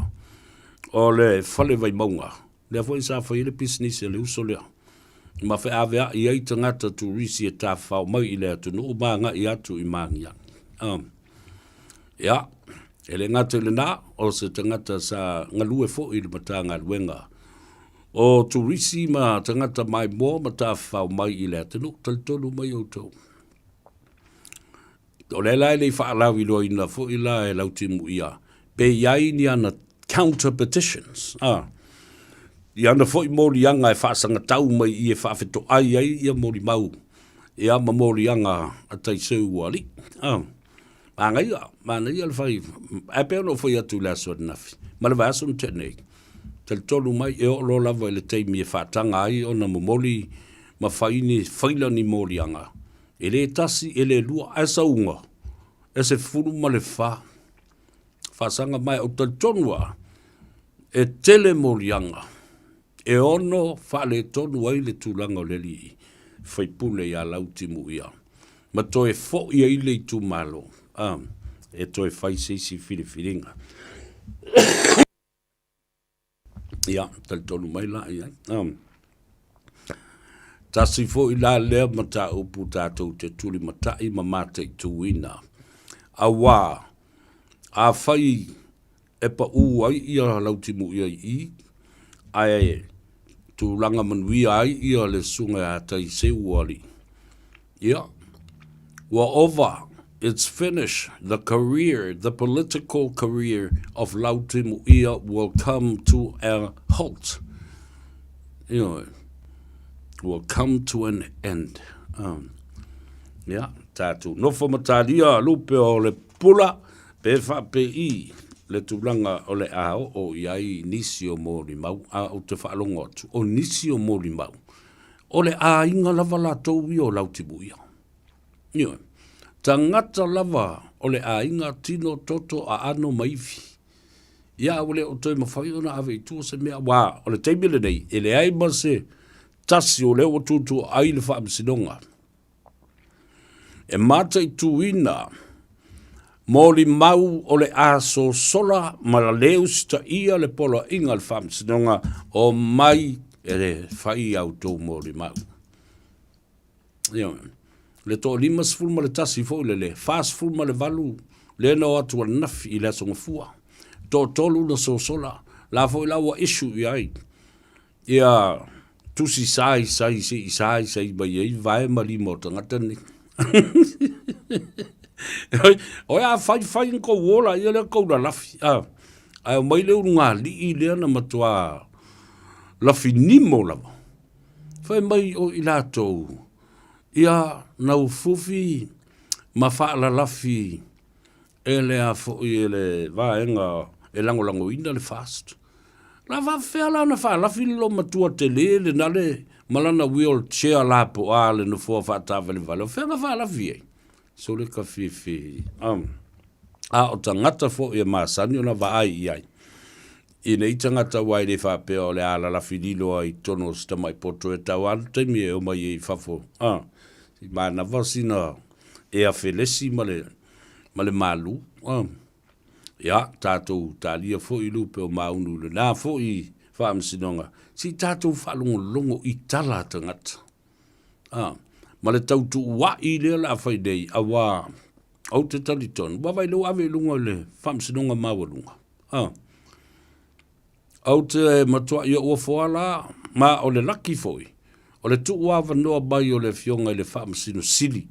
o le Fale Vaimauga, lea foi sa fai ai le pisinisi a le uso lea, ma feaveai ai tagata turisi e tafafao mai i le atunuu ma agai atu i Magiagi. Ia, e le gata i lena, o se tagata sa galue foi i le Matagaluega o Turisi ma tagata maimoa ma tafafao mai i le atunuu. Talitonu mai outou. O lea la e le i faalauiloaina foi la e Lautimuia pe i ai ni ana counter petitions, a, i ana foi moliaga e faasagatau mai i e faafetoai ai ia molimau ia ma moliaga a Taiseu ua alii. A, manaia, manaia le fai, ae pei ona ou fai atu i le aso ananafi, ma le vaiaso na tea nei, talitonu mai e oo loa lava i le taimi e faataga ai ona momoli ma fai ni faila ni moliaga, E le tasi, e le lua, ae sauga e 14 faasaga ma e ou talitonu lava, e tele moliaga e ono faaletonu ai le tulaga o le alii faipule ia Lautimuia ma toe foi ai le itumalo e toe fai se isi filifiliga. Ia, talitonu mai la i ai. Tasi foi la lea mataupu tatou te tulimatai ma mataituina, auā afai e paʻū ai ia Lautimuia i i, ae tulaga manuia ai ia le susuga ia Taiseualii, ia, ua ova, it's finished, the career, the political career of Lautimuia will come to a halt. Ioe, will come to an end. Ia, tatou nofo ma talia lupe o le pula, pe faapei le tulaga o le a oo i ai nisi o molimau, a ou te faalogo atu, o nisi o molimau, o le aiga lava latou ia o Lautimuia. Ioe. Tagata lava o le aiga tino toto aano ma ivi. Ia, ua le o toe mafai ona ave i tua se mea, aua o le taimi lenei, e leai ma se tasi o lea ua tuutuuai le Faamasinoga e mataituina molimau o le a sosola ma le usitaia le poloaiga a le Faamasinoga o mai e fai a outou molimau. Ioe. Le toa-51 foi le le 48 lea na o atu ananafi i le Aso Gafua. Toatolu na sosola, la foi la ua issue i ai ia tusi sai sai se i sai sai mai ai vae ma lima o tagata nei. Oi a fai fai ni kou ola ia lea kou lalafi. Ah, ae omai le ulugalii lea na matua lafi nimo lava. Fai mai o i latou, ia naufufi ma faalalafi e le a foi e le vaega e lagolagoina le FAST. La faafefea la ona faalafi le loomatua tele lena le ma lana wheel chair lapoa le nofoa faataavalevale, o fea na faalafi ai? Sole ka fefe. A o tagata foi e masani ona vaai i ai i nei tagata aua e le faapea o le a lalafi lilo ai i totonu o se tamai poto e tau alu taimi e omai ai i fafo. Se i manava sina ea felesi ma le, ma le malu. Ia, tatou talia foi lupe o maunu i lena foi faamasinoga, se i tatou faalogologo i tala a tagata. Ma le tautuua'i lea o le a fai nei, auā ou te talitonu, ua vaai lea ua ave i luga o le Faamasinoga Maualuga. Ou te matua'i ou ofo ala, ma o le laki foi, o le tuuavanoa mai o le Afioga i le Faamasino Sili.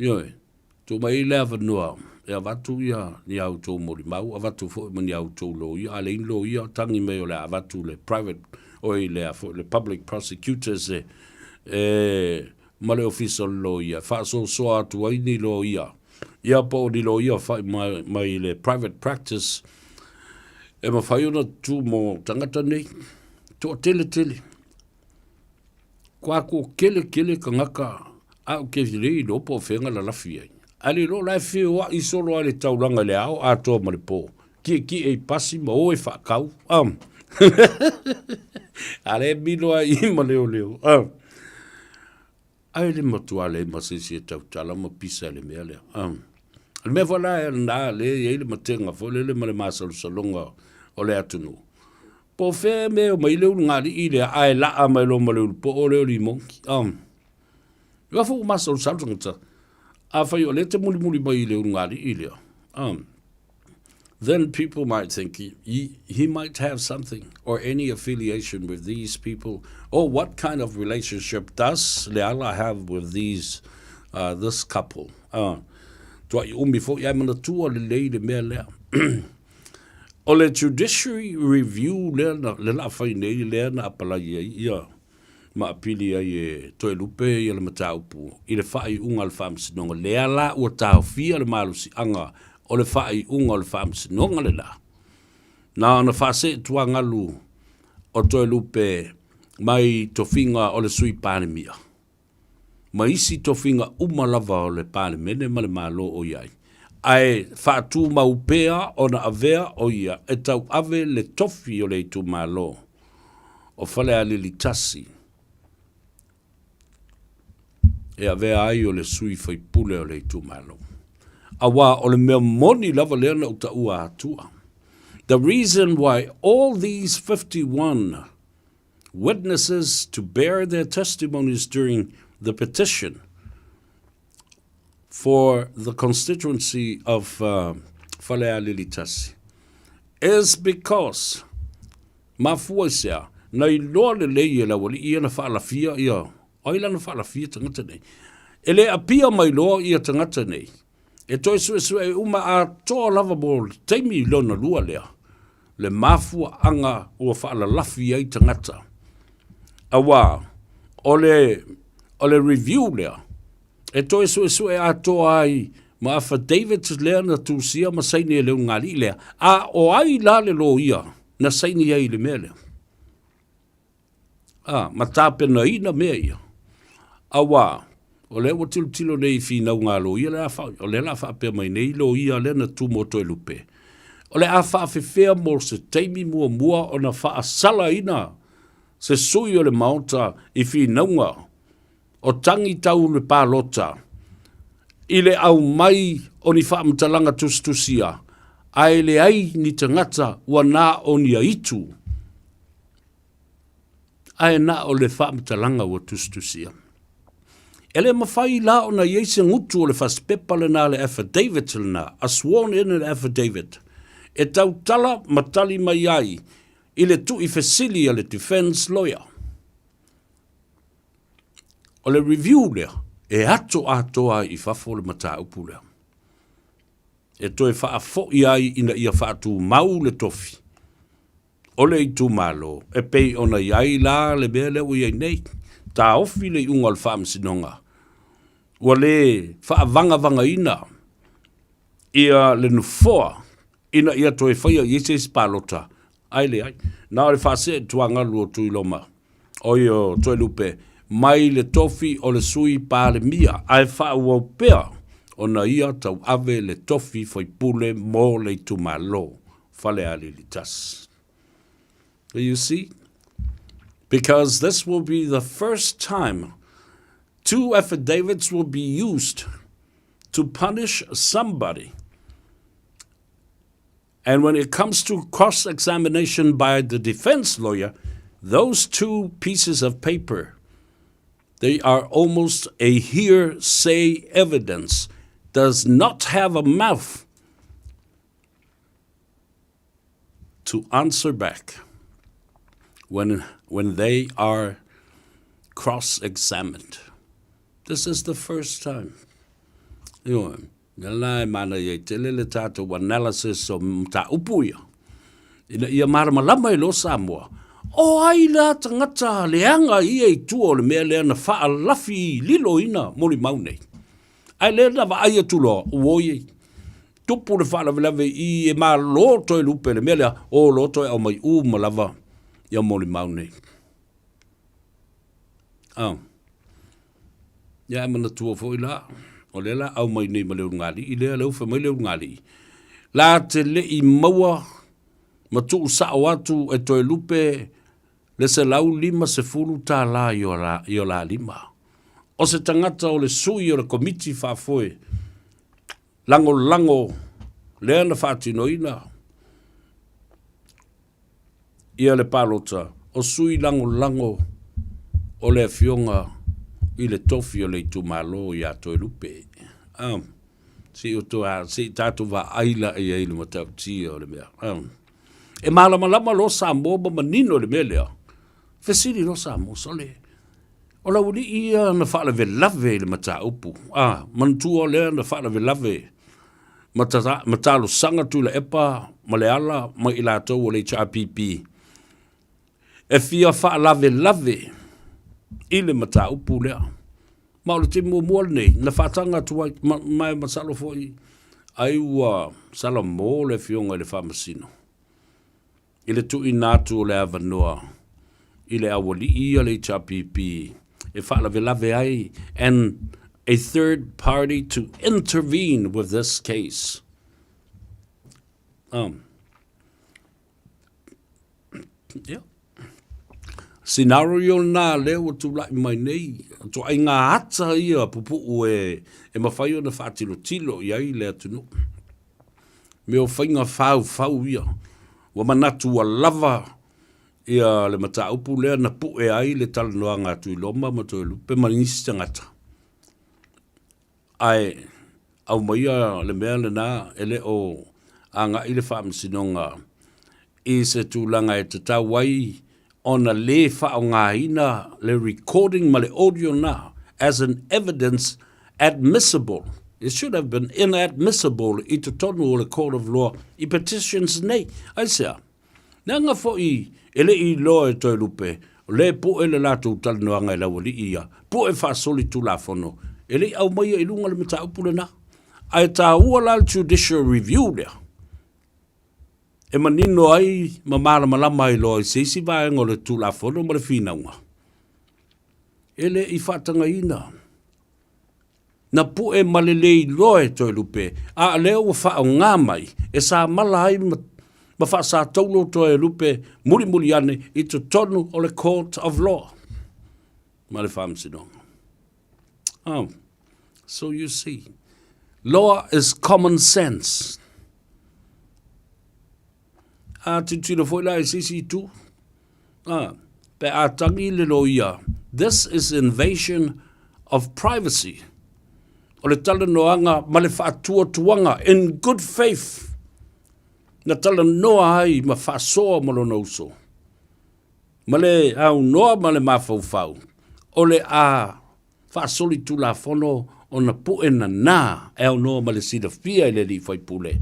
Ioe. Tuu mai ai le avanoa e avatu ia ni a outou molimau, avatu foi ma ni a outou loia, a leai ni loia, tagi mai o le a avatu le private, oi le a foi le public prosecutors e, e ma le ofisa o le loia e faasoasoa atu ai ni loia, ia po o ni loia fai mai, mai le private practice e mafai ona tu mo tagata nei. Toatele tele. Kua ko kele kele kangaka a o ke lei iloa po o fea na lalafi ai. Ae le iloa la e feoai solo lava i le taulaga i le ao atoa ma le po. Kiekie i pasi ma o e faakau. Um. A le milo ai i ma leoleo. Um. Ae le matua leai ma se isi e tautala ma pisa i le mea lea. Um. O le mea foi la lena lea e i ai le matega foi lele ma le masalosaloga o le atunuu. Po o fea mea e omai le ulugalii lea ae laa mai loa ma le ulupoo lea o limogi. Um. Ua foi ua masalosalo tagata. Afai o lea e te mulimuli mai i le ulugalii lea. Um. Then people might think he, he might have something or any affiliation with these people or what kind of relationship does Leala have with these uh, this couple. Uh, tuai umi foi ai manatua lelei le mea lea. o le judiciary review lea na, le la fai nei lea na apalai ai ia ma apili ai e Toelupe ia le mataupu i le faaiuga a le Faamasinoga, lea la ua taofia le malosiaga o le faaiuga o le Faamasinoga lena. Na ona faaseetuagalu o Toelupe mai tofiga o le Sui Palemia ma isi tofiga uma lava o le Palemene ma le Malo o i ai, ae faatumau pea ona avea o ia e tauave le tofi o le itumalo o Falealili 1 e avea ai o le sui faipule o le itumalo. Aua o le mea moni lava lea na ou taua atua. The reason why all these 51 witnesses to bear their testimonies during the petition for the constituency of uh, Falealili is because mafua i sea, na iloa lelei e le aualii ia na faalafia ia, ai la na faalafia tagata nei. E le apia mai loa ia tagata nei, e toe suesue uma atoa lava mo le taimi lona lua lea, le mafuaaga ua faalalafi ai tagata. Auā, o le, o le review lea, e toe suesue atoa ai ma affidavits lea na tusia ma saini e le ulugalii lea, a o ai la le loia na saini ai i le mea lea? A, ma tapenaina mea ia. Auā, o lea ua tilotilo nei i finauga a loia le a fa, o lea la a faapea mai nei loia lea na tu mo Toelupe, o le a faafefea mo se taimi muamua ona faasalaina se sui o le Maota i finauga o tagi tau le palota i le aumai o ni faamatalaga tusitusia ae leai ni tagata ua na o ni aitu ae na o le faamatalaga ua tusitusia. E le mafai la ona i ai se gutu o le fasipepa lena le affidavit lena, a sworn in affidavit, e tautala ma tali mai ai i le tuifesili a le defence lawyer. O le review lea, e ato atoa ai i fafo le mataupu lea. E toe faafoi ai ina ia faatumau le tofi o le itumalo e pei ona i ai la le mea lea ua i ai nei. Taofi le iuga o le Faamasinoga, ua le faavagavagaina ia le nofoa ina ia toe faia i ai se isi palota, ae leai. Na o le faasee tuagalu o Tuiloma, oi o Toelupe, mai le tofi o le Sui Palemia, ae faaauau pea ona ia tauave le tofi faipule mo le itumalo Falealili 1. You see? Because this will be the first time two affidavits will be used to punish somebody. And when it comes to cross examination by the defense lawyer, those two pieces of paper, they are almost a hearsay evidence, does not have a mouth to answer back when, when they are cross examined. This is the first time. Ioe, mea la e manaia ai tele le tatou analysis o mataupu ia, ina ia malamalama ai loa Samoa, o ai la tagata leaga ia i tua o le mea lea na faalafi liloina molimau nei. Ae lea na vaai atu loa, ua oi, tupu le faalavelave i e malo toe lupe le mea lea, o loa toe aumai uma lava ia molimau nei. Oh. Ia e manatua foi la, o lea la aumai nei ma le ulugalii lea, lea ua fai mai le ulugalii, la te le i maua ma tuusao atu e Toelupe le $150 i o la, i o la lima. O se tagata o le sui o le komiti faafoe lagolago lea na faatinoina ia le palota o sui lagolago o le afioga i le tofi o le itumalo ia Toelupe. Um, se i to se i tatou vaai la i ai le matautia o le mea. Um, e malamalama loa Samoa ma manino le mea lea. Fesili loa Samoa, sole, o lau alii ia na faalavelave i le mataupu. Ah, manatua lea na faalavelave ma, ta, ma talosaga Tuilaepa ma Leala ma i latou o le HRPP e fia faalavelave i le mataupu lea. Ma o le taimi muamua lenei na faataga atu ai, ma, ma e masalo foi ai ua salamo le afioga i le Faamasino i le tuuina atu o le avanoa i le aualii ia le HRPP e faalavelave ai and a third party to intervene with this case. Um, yeah. Scenario na lea ua tulai mai nei, ituaiga ata ia pupuu e, e mafai ona faatilotilo i ai le atunuu. Mea o faiga faufau ia. Ua manatu ua lava ia le mataupu lea na pu'e ai le talanoaga a Tuiloma ma Toelupe ma nisi tagata. Ae aumaia le mea lena e le o agai le Faamasinoga i se tulaga e tatau ai ona lē faaaogaina le recording ma le audio na as an evidence admissible. It should have been inadmissible i totonu o le court of law i petitions nei. Aisea? Leaga foi e le i iloa e Toelupe, o lea e pu'e le latou talanoaga e le aualii ia, pu'e faasolitulafono, e le i aumaia i luga le mataupu lena. Ae taua la le judicial review lea, e manino ai ma malamalama ai loa i se isi vaega o le Tulafono ma le finauga, e le i faatagaina. Na pu'e ma le lē iloa e Toelupe, a o lea ua faaaoga mai e samala ai ma, ma faasataulo Toelupe mulimuli ane i totonu o le Court of Law ma le Faamasinoga. Oh, so you see, law is common sense. A tilotilo foi la i se isi itu, a, pe a tagi le loia, this is invasion of privacy. O le talanoaga ma le faatuatuaga in good faith na talanoa ai ma faasoa ma lona uso. Ma le aunoa ma le mafaufau, o le a faasolitulafono ona pu'e nanā e aunoa ma le silafia e le alii faipule.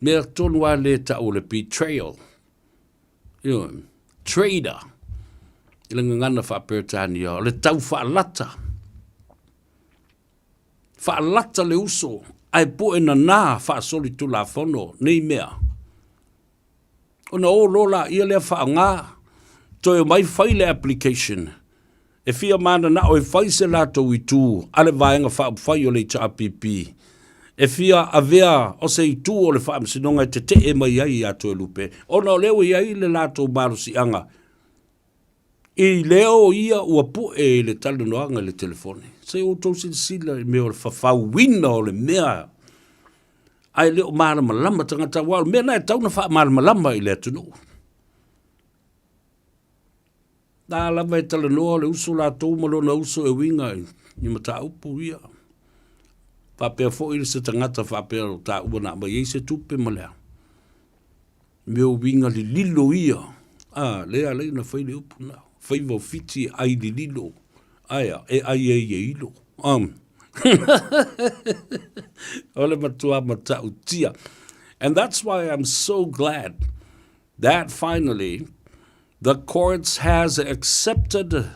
Mea tonu lava lea e tau o le betrayal. Ioe. Trader i le gagana faa-Peretania, o le tau faalata. Faalata le uso ae pu'e nanā faasolitulafono nei mea. Ona o loa laia lea faaaoga, toe omai fai le application e fia mananao e fai se latou itu a le Vaega Faaupufai o le HRPP e fia avea o se itu o le Faamasinoga e tetee mai ai ia Toelupe ona o lea ua i ai le latou malosiaga i leo ia ua pu'e i le talanoaga i le telefoni. Se i outou silasila i mea o le fafauina o le mea ae le o malamalama tagata aua o le mea lena e tatau ona faamalamalama i le atunuu. La lava e talanoa le uso latou ma lona uso e uiga i mataupu ia. Faapea foi se tagata faapea o taua na aumai ai se tupe ma le a. Mea o uiga lililo ia. A, lea alai ona fai le upu na. Faiva o Fiti e ai lililo. Ae a, e ai ai e ilo. O le matua matautia. And that's why I'm so glad that finally the courts has accepted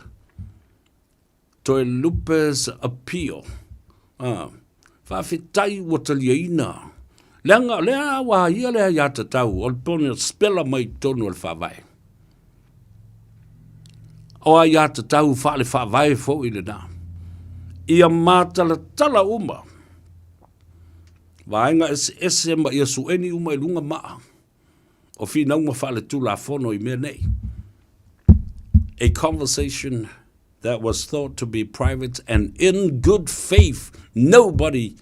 Toelupe's appeal. Ah, faafetai ua taliaina. Leaga o lea ua ia le aiatatau o le pona spela mai totonu o le faavae. O aiatatau faale-faavae foi lena. Ia matalatala uma vaega eseese ma ia sueni uma i luga maa o finauga faaletulafono i mea nei. A conversation that was thought to be private and in good faith nobody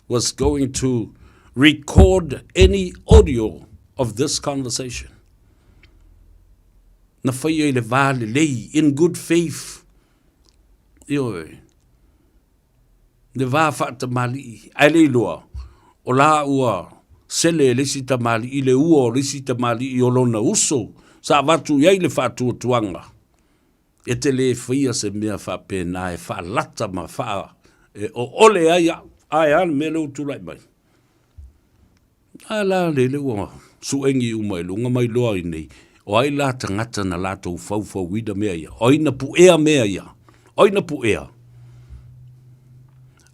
was going to record any audio of this conversation. Na faia i le vā lelei, in good faith. Ioe. Le va faatamalii, ae le iloa, o la ua sele e le isi tamalii le ua o le isi tamalii o lona uso sa avatu i ai le faatuatuaga. E te le faia se mea faapena e faalata ma faa e oole ai au. Ae a le mea lea ua tulai mai? A la lele ua suegi uma i luga ma iloa ai nei, o ai la tagata na latou faufauina mea ia? O ai na puea mea ia? O ai na puea?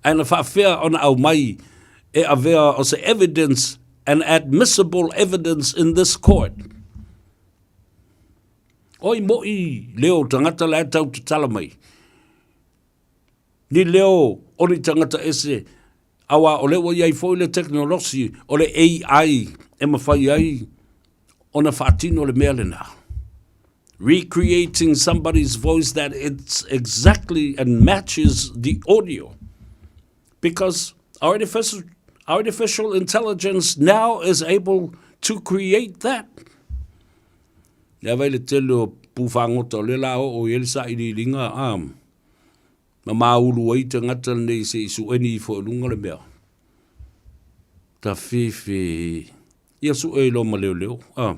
Ae na faafefea ona aumai e avea o se evidence, an admissible evidence in this court? Oi moʻi leo tagata la e tau tatala mai. Ni leo o ni tagata ese, auā o lea ua i ai foi le tekonolosi o le AI e mafai ai ona faatino le mea lena. Recreating somebody's voice that it's exactly and matches the audio. Because artificial, artificial intelligence now is able to create that. Le ava i le tele o pū fagota o lea la oo i ai le sailiiliga a ma maulu ai tagata nei se i sueni ifo i luga le mea. Tafefe ia sue i loma leoleo a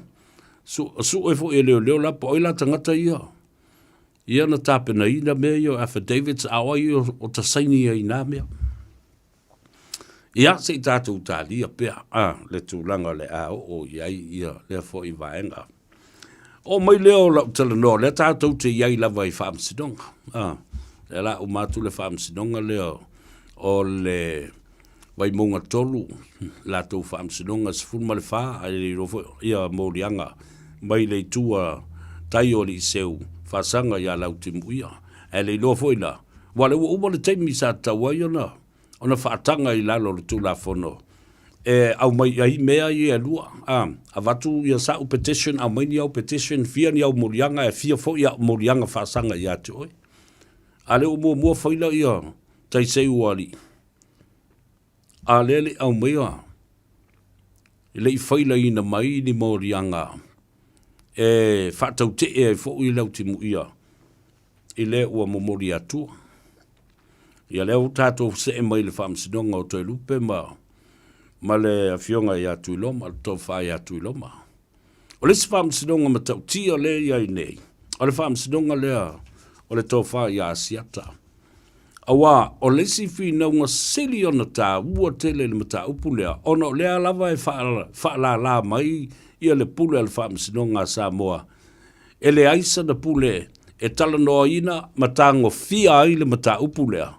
su, sue foi e leoleo la po ai la tagata ia. Ia na tapenaina mea ia o affidavits a o ai o ta saini ai nā mea. Ia, se i tātou tālia pea a, le tulaga o le a oo i ai ia lea foi vaega. O mai lea o lau talanoa, lea tātou te i ai lava i faamasinoga. A, lea la uma atu le faamasinoga lea o le Vaimauga 3, latou faamasinoga 14, ae le iloa foi ia moliaga mai le itu a tai o Aliiseu faasaga ia Lautimuia. Ae le iloa foi la, aua o lea ua uma le taimi sa tatau ai ona ona faataga i lalo o le Tulafono e aumai ai mea ia e lua, a, avatu ia sa'u petition, aumai ni au petition, fia ni au moliaga e fia foi a'u moliaga faasaga ia te oe. A lea ua muamua faila ia taisei ua alii, a lea e le i aumaia, e le i failaina mai ni moliaga e faatautee ai foi le autimuia i le ua momoli atua. Ia lea ua tatou see mai i le faamasinoga o Toelupe ma, ma le afioga ia Tuiloma, le tofa ia Tuiloma. O le isi faamasinoga matautia lea i ai nei, o le faamasinoga lea o le tofa ia Asiata. Aua o le isi finauga sili ona taua tele i le mataupu lea, ona o lea lava e faalala mai ia le pule a le Faamasinoga a Samoa, e leai sana pule e talanoaina ma tagofia ai le mataupu lea,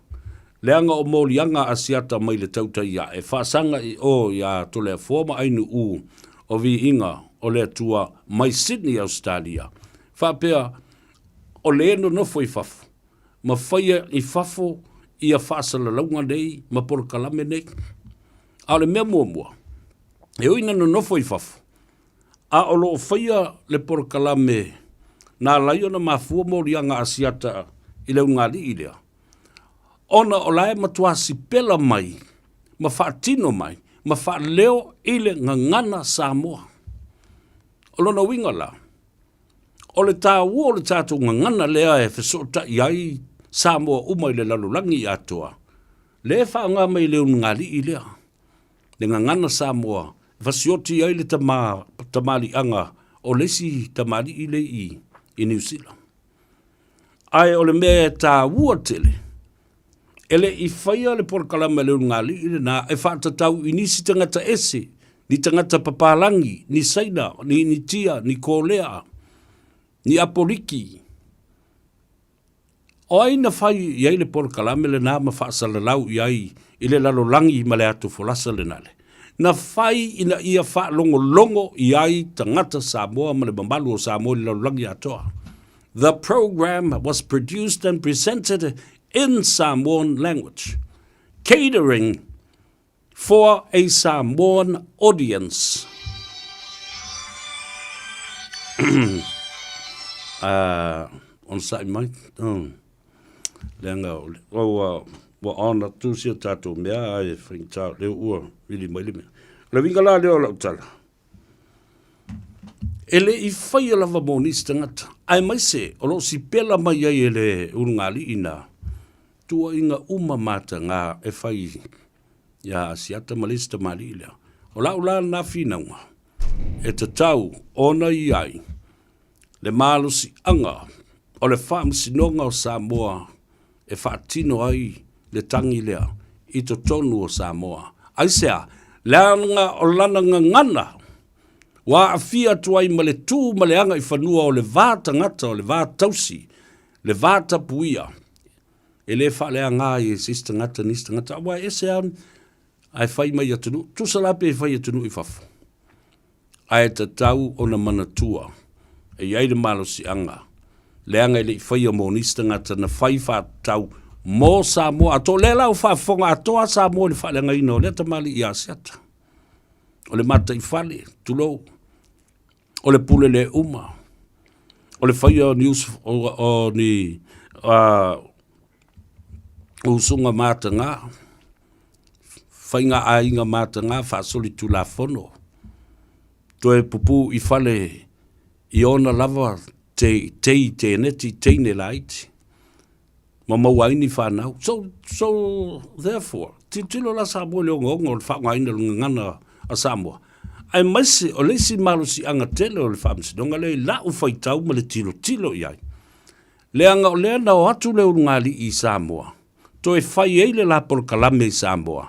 leaga o moliaga a Asiata mai le tautai ae faasaga i o iā Toleafoa ma Ainuʻu o Viiga o le Atua mai Sydney, Ausetalia, faapea o le nonofo i fafo ma faia i fafo ia faasalalauga nei ma polokalame nei. A o le mea muamua, e ui ina nonofo i fafo, a o lo o faia le polokalame na ala ai ona mafua moliaga Asiata i le ulugalii lea, ona o la e matua sipela mai ma faatino mai ma faaleo i le gagana Samoa. O lona uiga la, O le taua o le tatou gagana lea e fesootai ai Samoa uma i le lalolagi atoa, lea e faaaoga mai e le ulugalii lea, le gagana Samoa e fasioti ai le tama, tamaliiaga o le isi tamalii lea i, i Niu Sila. Ae o le mea e taua tele, e le i faia le polokalame a le ulugalii lena e faatatau i nisi tagata ese, ni tagata papalagi, ni Saina, ni Initia, ni Kolea, ni Apoliki. O ai na fai i ai le polokalame lena ma faasalalau i ai i le lalolagi ma le atu folasa lena le? Na fai ina ia faalogologo i ai tagata Samoa ma le mamalu o Samoa i le lalolagi atoa. The program was produced and presented in Samoan language, catering for a Samoan audience. uh, onosai mai. Um, leaga o, ua, ua ona tu sia tātou mea ai e whaingitā, leo ua vili mai le mea. O le winga la leo lau tala. E le i faia lava mo nisi tagata, aemaise o lo o sipela mai ai e le ulugalii nā tuuaiga uma matagā e fai iā Asiata ma le isi tamalii lea. O la'u la lena finauga, e tatau ona i ai le malosiaga o le Faamasinoga o Samoa e faatino ai le tagi lea i totonu o Samoa. Aisea? Leaga o lana gagana ua aafia atu ai ma le tu ma le agaifanua o le va tagata, o le va tausi, le va tapuia, e le faaleaga ai e se isi tagata nisi tagata, aua e ese lava ae fai mai atunuu, tusa la pe fai atunuu i fafo. Ae tatau ona manatua e i ai le malosiaga, leaga e le i faia mo nisi tagata na fai faatatau mo Samoa atoa. O lea la ua faafofoga atoa Samoa i le faaleagaina o lea tamalii ia Asiata. O le mataifale, tulou, o le pule le uma, o le faia o ni, o, o ni uh, usuga matagā, faiga aiga matagā faasolitulafono. Toe pupū i fale i ona lava te tei teneti teine laiti ma maua ai ni whanau. So, so therefore, tilotilo la Samoa i le ogaoga o le faaaogaina o le gagana a Samoa. Aemaise o le isi malosiaga tele o le Faamasinoga lea i la'u faitau ma le tilotilo i ai, leaga o lea na o atu le ulugalii i Samoa, toe fai ai le la polokalame i Samoa,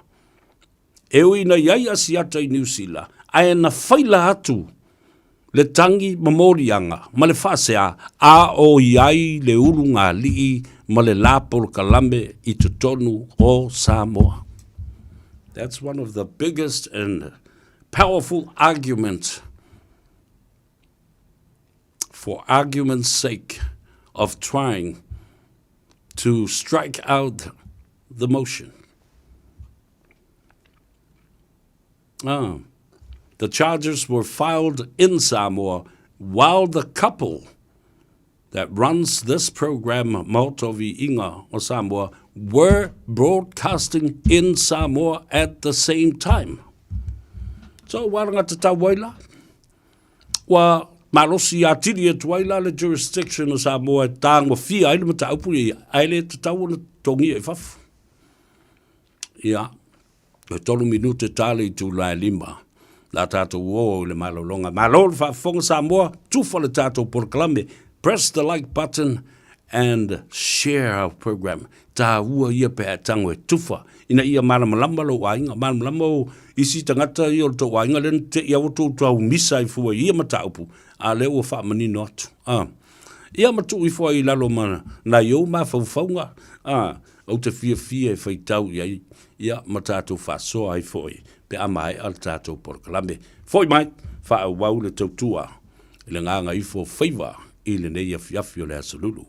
E ui ina i ai Asiata i Niu Sila, ae na faila atu le tagi ma moliaga ma le faasea a o i ai le ulugalii ma le la polokalame i totonu o Samoa. That's one of the biggest and powerful argument for argument's sake of trying to strike out the motion. Ah. The charges were filed in Samoa while the couple that runs this program, Maota o Viiga o Samoa, were broadcasting in Samoa at the same time. So, ua alagatatau ai la. Ua malosi atili atu ai la le jurisdiction o Samoa e tagofia ai le mataupu ia, ae le tatau ona totogia i fafo. Ia, e tolu minute ta le itula e lima. La tatou o i le malologa. Malo le faafofoga Samoa, tufa le tatou polokalame. Press the like button and share our program. Tāua ia pe a e tango e tufa ina ia malamalama lou aiga, malamalama o isi tagata ia o le tou aiga lea na te i a ua tou tau misa ai fua i ia mataupu, a lea ua faamanino atu. A. Ia ma tuu ifo ai i lalo ma nai ou mafaufauga, a, ou te fiafia e faitau i ai, ia, ma tatou faasoa ai foi pe a maea le tatou polokalame. Foi mai, faaauau le tautua i le gagaifo faiva i lenei afiafi o le Aso Lulu.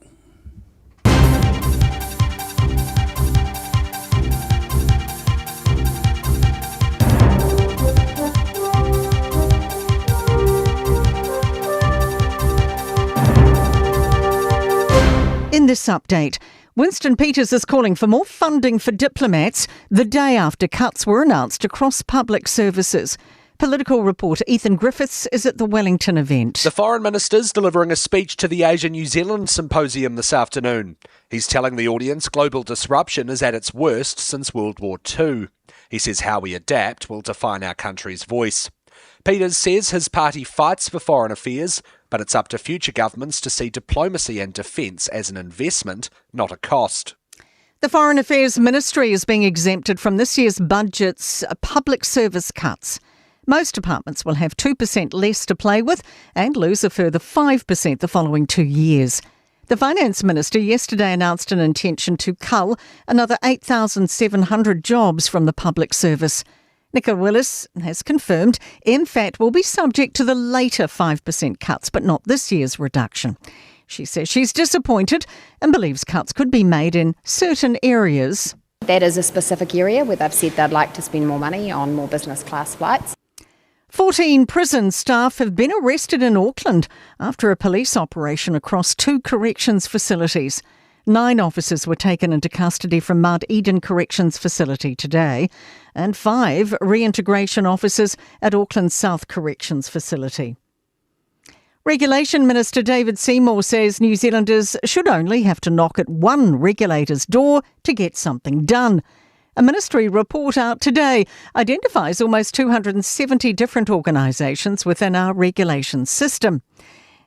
In this update, Winston Peters is calling for more funding for diplomats the day after cuts were announced across public services. Political reporter Ethan Griffiths is at the Wellington event. The Foreign Minister's delivering a speech to the Asia New Zealand Symposium this afternoon. He's telling the audience global disruption is at its worst since World War II. He says how we adapt will define our country's voice. Peters says his party fights for foreign affairs, but it's up to future governments to see diplomacy and defence as an investment, not a cost. The Foreign Affairs Ministry is being exempted from this year's budget's public service cuts. Most departments will have 2% less to play with and lose a further 5% the following two years. The Finance Minister yesterday announced an intention to cull another 8,700 jobs from the public service. Nicola Willis has confirmed MFAT will be subject to the later 5% cuts, but not this year's reduction. She says she's disappointed and believes cuts could be made in certain areas. That is a specific area where they've said they'd like to spend more money on more business class flights. 14 prison staff have been arrested in Auckland after a police operation across two corrections facilities. Nine officers were taken into custody from Mount Eden Corrections Facility today, and five reintegration officers at Auckland South Corrections Facility. Regulation Minister David Seymour says New Zealanders should only have to knock at one regulator's door to get something done. A ministry report out today identifies almost 270 different organisations within our regulation system.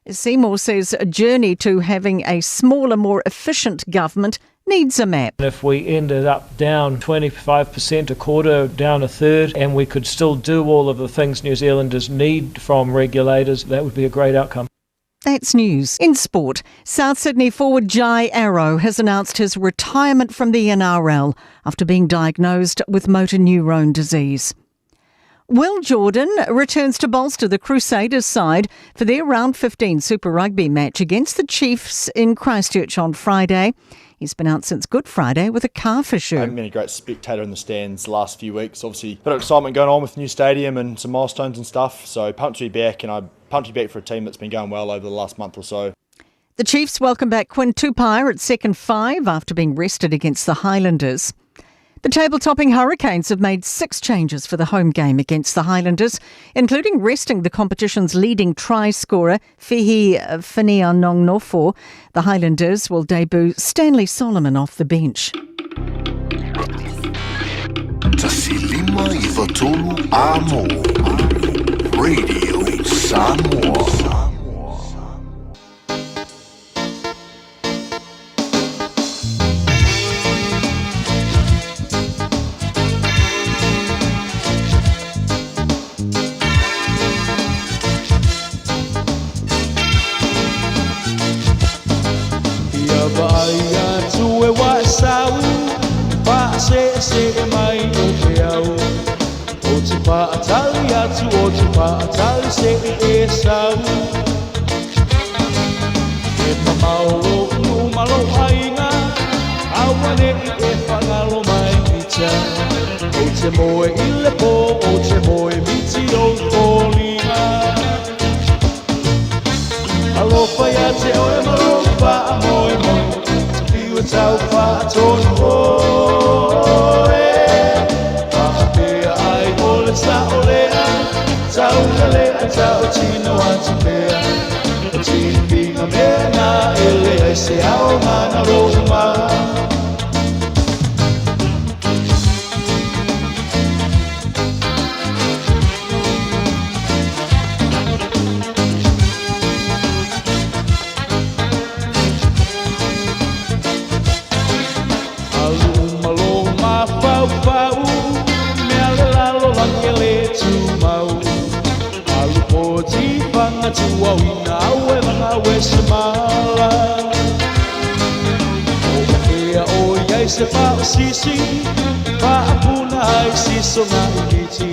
Seymour says a journey to having a smaller, more efficient government needs a map. If we ended up down 25%, a quarter, down a third, and we could still do all of the things New Zealanders need from regulators, that would be a great outcome. That's news. In sport, South Sydney forward Jai Arrow has announced his retirement from the NRL after being diagnosed with motor neurone disease. Will Jordan returns to bolster the Crusaders side for their round 15 Super Rugby match against the Chiefs in Christchurch on Friday. He's been out since Good Friday with a calf issue. I haven't been a great spectator in the stands the last few weeks. Obviously, a bit of excitement going on with the new stadium and some milestones and stuff. So pumped to be back, and I'm pumped to be back for a team that's been going well over the last month or so. The Chiefs welcome back Quinn Tupaea at second five after being rested against the Highlanders. The table-topping Hurricanes have made six changes for the home game against the Highlanders, including resting the competition's leading try scorer, Fehi Fineanganofo. The Highlanders will debut Stanley Solomon off the bench. 1593 Amo Radio Samoa. Ia vaai atu e waesau, Faaseesee mai o peau, O te faatali atu, o te faatali se'i e sau. E mamao lou nuu ma lou aiga, Auane'i e faagalo mai ita. Ou te moe i le po, ou te moe miti ou foliga. Alofa ia te oe ma lou faamoemoe, Ta fiu e tau faatonu oe. Faapea ai o le sao lea, Taula lea tautino atu pea. O tipiga mea na e leai se aoga na lou mau. Alu uma lou mafaufau, Mea le lalolagi e le tumau. Alu poti fanga tuauina, Aue vagau e se mala. O ea o iai se faosisi, Faapuna ai sisoga i miti.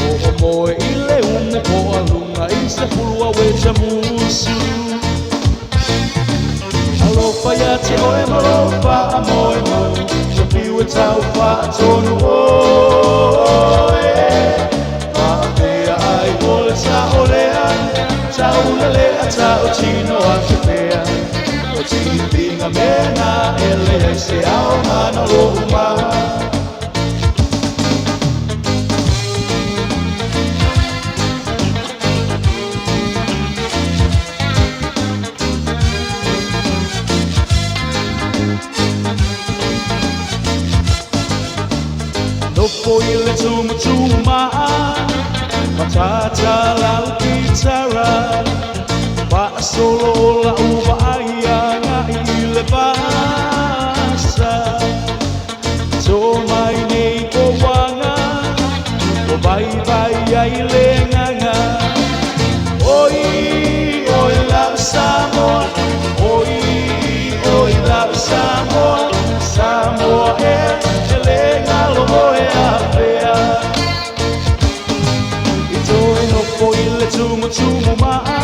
O o moe i le umu po alunga i se pulu aue tamusu. Alofa ia te oe ma lou faamoemoe, Te fiu e tau faatonu oe. Faapea ai o le sao lea, Taula lea tautino atu pea. O tipiga mea na e leai se aoga na lou mau. Nofo i le tumutumaa, Matata lau kitara, Faasolo o lau vaai agai i le vasa. To mai nei o uaga, O vaivai ai le agaga. Oi, oi lau Samoa, Oi, oi lau Samoa, Samoa e, e le galo oe afea. I toe nofo i le tumutumu maa,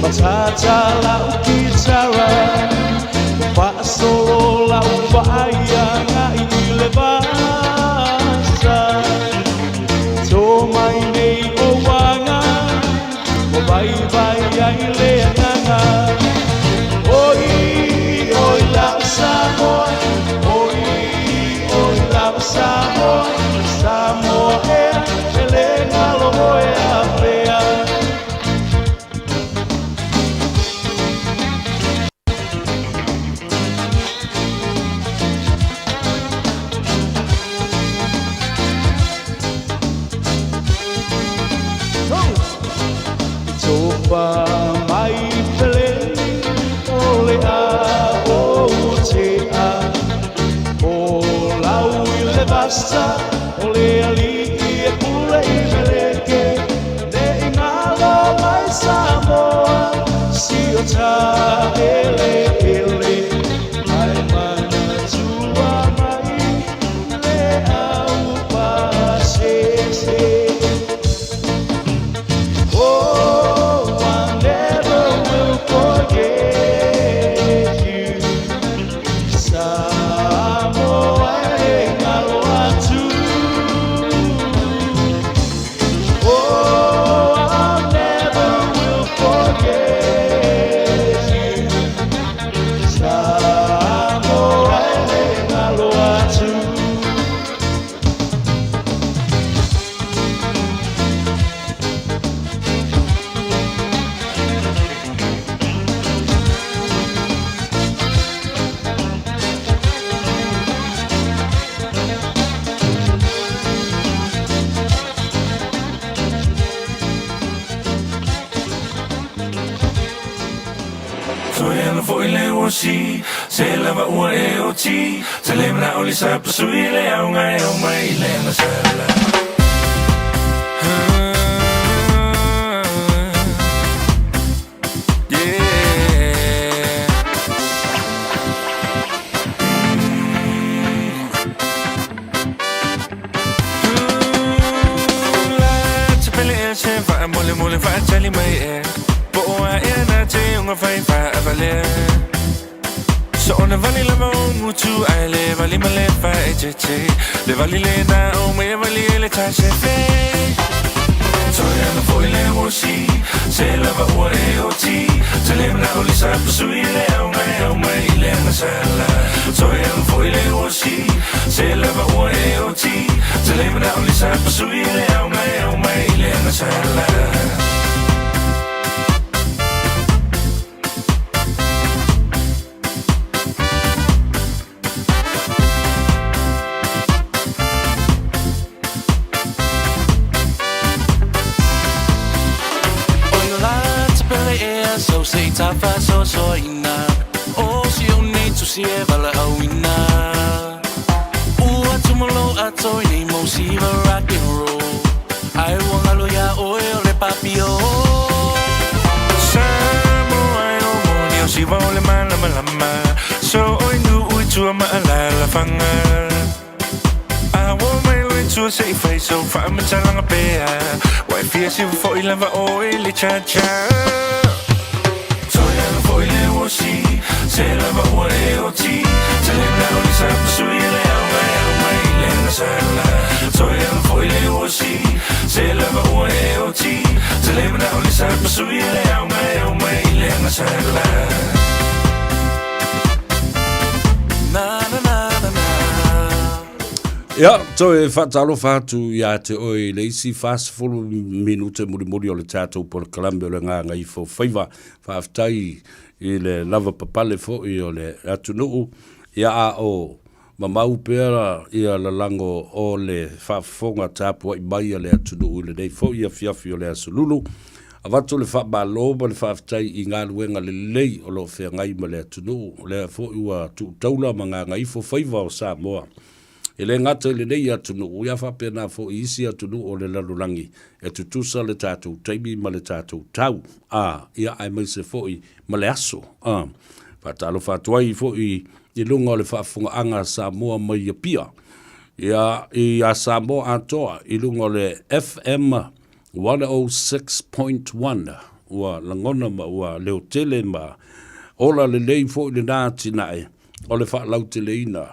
Matata lau kitara, Faasolo lau vaai agai i le vasa. To mai nei o uaga, Ua vaivai ai le agaga. Oi, oi lau Samoa, Oi, oi lau Samoa, Samoa e, e le galo oe afea. Tofa mai peleni o le a o te a O lau i le vasa o le alii e pule i Meleke Ne i ngalo mai Samoa si o ta ele ele Ai manatua mai le au pasese Oh, I never will forget you. Samoa e ngalo atu. Oh, I never will forget you. Toe ana foi le uasi Se lava ua e oti Te le mana o le sa pasui le au ngai au mai le na sala. Ia, toe faatalofa atu iā te oe i le isi 40 minute mulimuli o le tatou polokalame o le Gagaifo Faiva. Faafetai i le lava papale foi o le atunuu, ia a o mamau pea ia lalago o le faafofoga tapuai mai a le atunuu i lenei foi afiafi o le Aso Lulu. Avatu le faamalo ma le faafetai i galuega lelei o lo o feagai ma le atunuu, o lea foi ua tuu taula ma gagaifo faiva o Samoa. E le gata i lenei atunuu, ia faapena foi i isi atunuu o le lalolagi e tutusa le tatou taimi ma le tatou tau, a, ia aemaise foi ma le aso, a. Faatalofa atu ai foi i luga o le faafofogaaga a Samoa mai Apia, ia, ia Samoa atoa i luga o le FM 106.1 ua lagona ma ua leotele ma ola lelei foi lena atinae o le faalauteleina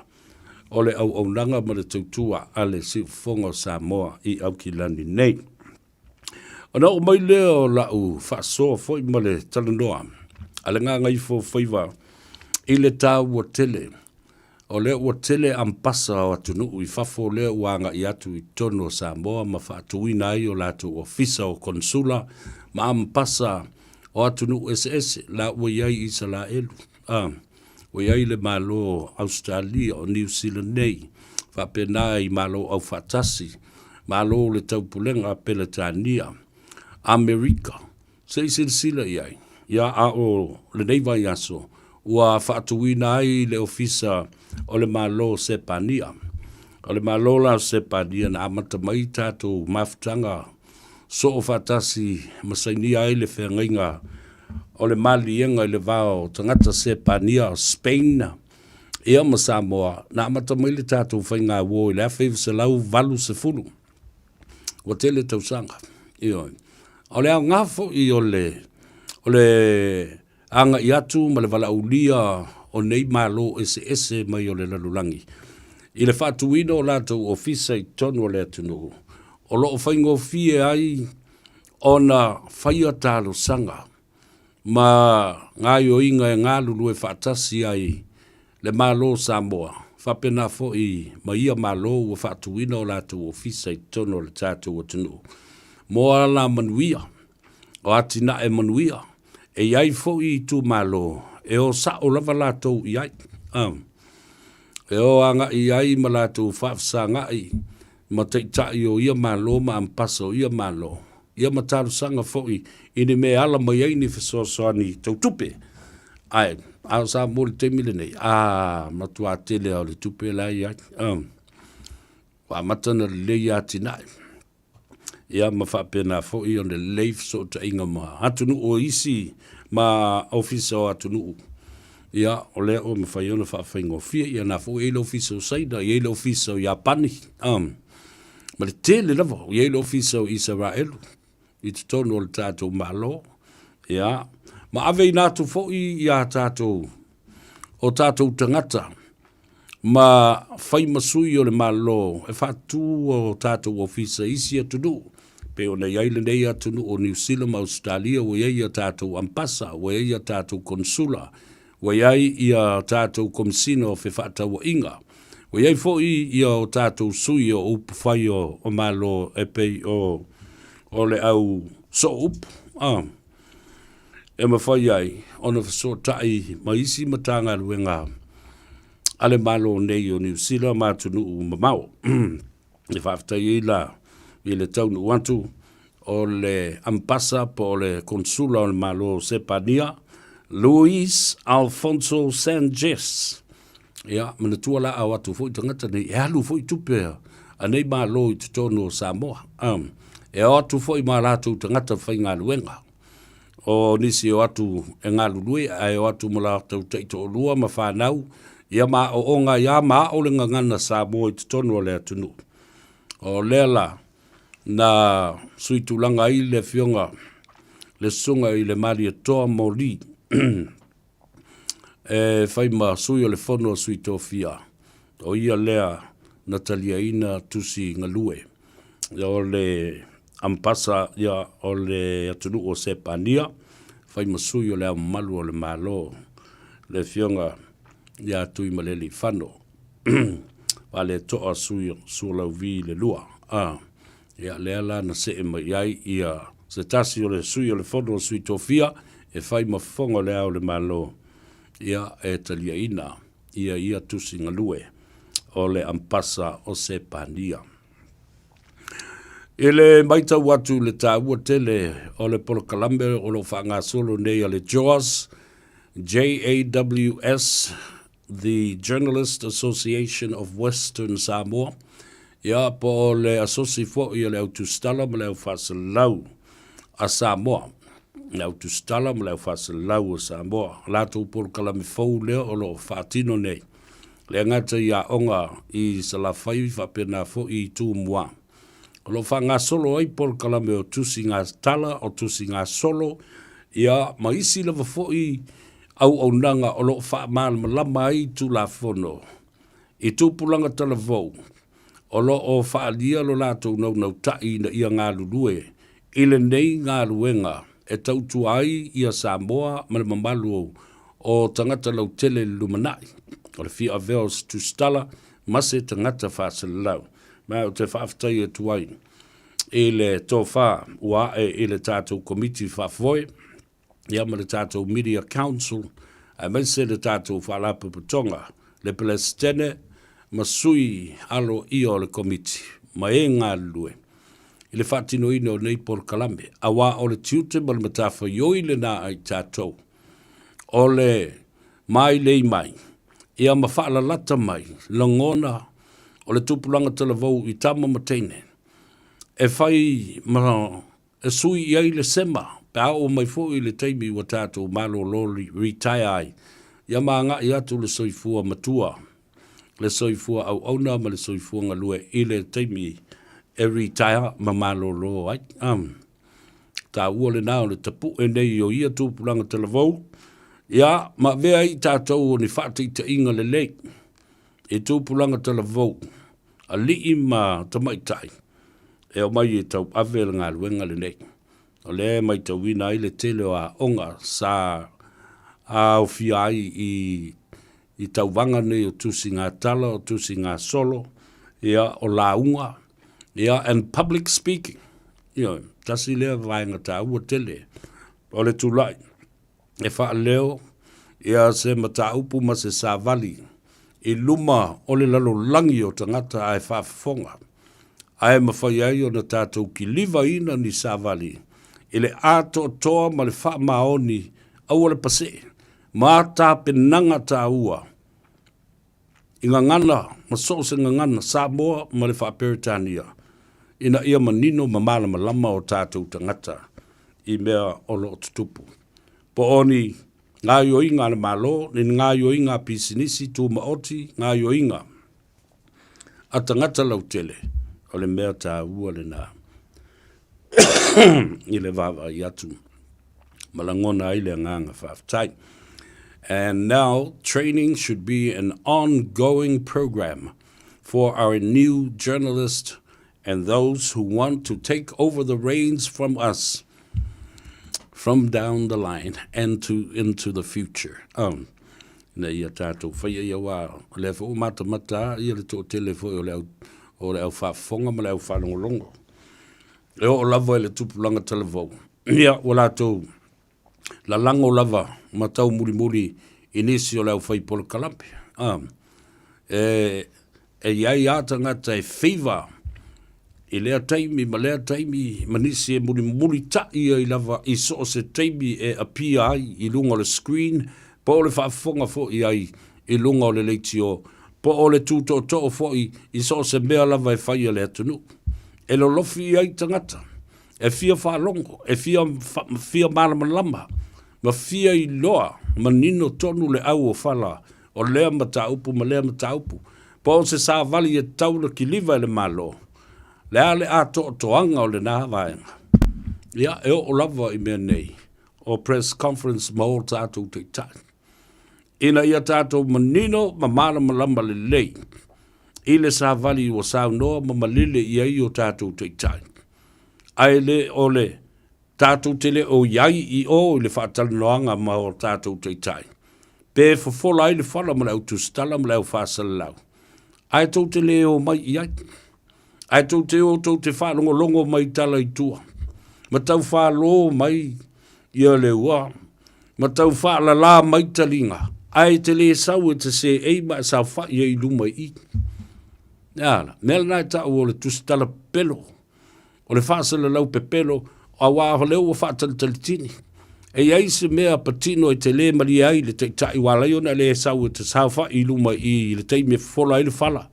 o le auaunaga ma le tautua a le Siufofoga o Samoa i Aukilani nei. Ona oo mai lea o lau faasoa foi ma le talanoa a le Gagaifo Faiva i le taua tele o lea ua tele ampasa o atunuu i fafo lea ua agai atu i totonu o Samoa ma faatuina ai o latou ofisa o konsula ma ampasa o atunuu eseese la ua i ai Isalaelu, a, ua i ai le Malo o Ausetalia, o Niu Sila nei, faapena i Malo Aufaatasi, Malo o le Taupulega a Peletania, Amerika. Se i silasila i ai, ia a o lenei vaiaso ua faatuina ai le Ofisa o le Malo o Sepania. O le Malo la o Sepania na amata mai tatou mafutaga soo faatasi ma sainia ai le feagaiga o le maliega i le va o tagata Sepania o Spain ia ma Samoa, na amata mai le tatou faigauo i le 1980. Ua tele tausaga. Ioe. O le aoga foi o le, o le agaʻi atu ma le valaaulia o nei Malo eseese mai o le lalolagi i le faatuina o latou ofisa i totonu o le atunuu, o lo o faigofie ai ona faia talosaga ma gaoioiga e galulue faatasi ai le Malo o Samoa, faapena foi ma ia Malo ua faatuina o latou ofisa i totonu o le tatou atunuu mo alamanuia o atinae manuia. E i ai foi itumalo e o sao lava latou i ai, e o agai i ai ma latou faafesagaʻi ma taitai o ia Malo ma ampasa o ia Malo, ia ma talosaga foi i ni mea e ala mai ai ni fesoasoani tau tupe. Ae, a o Samoa i le taimi lenei, a, matua tele lava o le tupe la e i ai. Ua amata ona lelei atinae. Ia ma faapena foi ona lelei fesootaiga ma atunuu o isi ma ofisa o atunuu. Ia, o lea ua mafai ona faafaigofie. Ia na foi e i ai le ofisa o Saina, e i ai le ofisa o Iapani, ma le tele lava. E i ai le ofisa o Isaraelu i totonu o le tatou Malo. Ia, ma aveina atu foi ia tatou, o tatou tagata ma fai ma sui o le Malo e faatu o tatou ofisa i isi atunuu, pei ona i ai lenei atunuu o Niu Sila ma Ausetalia, ua i ai a tatou ampasa, ua i ai a tatou konsula, ua i ai ia tatou komisina o fefaatauaiga, ua i ai foi ia o tatou sui o upufai o Malo e pei o o le au sooupu. E mafai ai ona fesootai ma isi Matagaluega a le Malo nei o Niu Sila ma atunuu mamao. E faafetai ai la i le taunuu atu o le Ambasa po o le Konsula o le Malo o Sepania, Luis Alfonso Sanchez. Ia, manatua la a o atu foi tagata nei, e alu foi tupe a nei Malo i totonu o Samoa. E o atu foi ma latou tagata faigaluega. O nisi e o atu e galulue, ae o atu ma latou taitoalua ma fanau, ia ma aooga ai lava ma ao le gagana Samoa i totonu o le atunuu. O lea la na suitulaga ai le afioga le susuga i le Malietoa Moli e fai ma sui o le Fono a Sui Tofia, o ia lea na taliaina tusi galue o le Ambasa ia o le atunuu o Sepania, fai ma sui o le Ao Mamalu o le Malo, le Afioga ia Tuimalealiifano Vaaleto'a Sui Sualauvi le Lua. Ia, lea la na see mai ai ia se tasi o le sui o le Fono a Sui Tofia e fai ma fofoga o le Ao o le Malo, ia, e taliaina ia ia tusi galue o le Ampasa o Sepania. I le matau atu i le taua tele o le polokalame o lo o faagasolo nei a le JAWS, JAWS, The Journalist Association of Western Samoa, ia, po o le asosi foi o le au tusitala ma le au faasalau a Samoa, le au tusitala ma le au faasalau a Samoa, latou polokalame fou lea o lo o faatino nei, le gata i aoga i Salafai faapena foi i Tumua. O lo o faagasolo ai polokalame o tusiga tala, o tusiga solo, ia, ma isi lava foi auaunaga o lo o faamalamalama ai Tulafono i tupulaga talavou o lo o faaalia lo latou naunautai ina ia galulue i lenei galuega e tautua ai ia Samoa ma le mamalu o tagata lautele i le lumanai, o le fia avea o se tusitala ma se tagata faaselelau. Ma ou te faafetai atu ai i le tofa ua ae i le tatou Komiti Faafoe, ia ma le tatou Media Council, aemaise le tatou Faalapotopotoga, le Peresetene ma sui aloaia o le Komiti ma e galulue i le faatinoina o nei polokalame, aua o le tiute ma le matafaioi lena a i tatou, o le mailei mai, ia ma faalalata mai lagona o le tupulaga talavou i tama ma teine, e fai ma E sui i ai le sema pe a oo mai foi le taimi ua tatou malolo, retire, ai, ia ma agai atu le soifua matua, le soifua auauna ma le soifua galue i le taimi e retire ma malolo ai. Taua lena o le tapue nei o ia tupulaga talavou, ia ma avea ai i tatou o ni faataitaiga lelei i tupulaga talavou, alii ma tamaitai, e omai e tauave le galuega lenei. O lea e matauina ai le tele o aoga sa aofia ai i i tauvaga nei o tusigatala, o tusigasolo, ia, o lauga, ia, and public speaking. Ioe, tasi lea vaega taua tele o le tulai e faaleo ia se mataupu ma se savali i luma o le lalolagi o tagata ae faafofoga, ae mafai ai ona tatou kilivaina ni savali i le atoatoa ma le faamaoni, aua le pasee. Ma tapenaga tāua i gagana ma so o se gagana Samoa ma le Faa-Peretania ina ia manino ma malamalama o tātou tagata i mea o lo o tutupu. Po o ni gaoioiga a le Malo, ni gaoioiga a pisinisi, tumaoti, gaoioiga a tagata lautele, o le mea tāua lena i le vaavaai atu ma lagona ai le agaga faafetai. And now, training should be an ongoing program for our new journalists and those who want to take over the reins from us from down the line and to into the future. Um, ina ia tātou whaia ia wā, o lea foi o matamata ia le toatele foi o le au, o le au faafofoga ma le au faalogologo. E oo lava i le tupulaga talavou. Ia, ua latou lalago lava ma taumulimuli i nisi o le aufai polokalape. A, e, e i ai a tagata e favor i lea taimi ma lea taimi ma nisi e mulimulitai ai lava i so o se taimi e appear ai i luga o le screen po o le faafofoga foi ai i luga o le leitio po o le tūtootoo foi i so o se mea lava e fai a le atunuu. E lolofi i ai tagata, e fia faalogo, e fia, fia malamalama, ma fia iloa manino tonu le au o fala o lea mataupu ma lea mataupu, po o se savali e tatau ona kiliva e le Malo, le a le atoatoaga o lena vaega. Ia, e oo lava i mea nei o press conference ma o tātou taitai. Ina ia tātou manino ma malamalama lelei i le savali ua saunoa ma malele i ai o tātou taitai. Ae le o le Tātou te le o i ai i ō i le faatalanoaga ma ō tātou taitai. Pe fofola ai le fala ma le au tusitala ma le au faasalalau. Ae tou te le ō mai i ai. Ae tou te ō tou te faalogologo mai tala i tua. Ma tau whālō mai ia le ua, ma tau whaalalā mai talinga, ae te le sau e te sēei ma e saofai ai i luma i i. Ea la, mea lena e ta'u o le tusitala pepelo. O le faasalalau pepelo, auā o lea ua faatalitalitini. E i ai se mea patino e te lē malie ai le taitai ua ala ai ona e lē sau e te saofai i luma i le taimi e fofola ai le fala.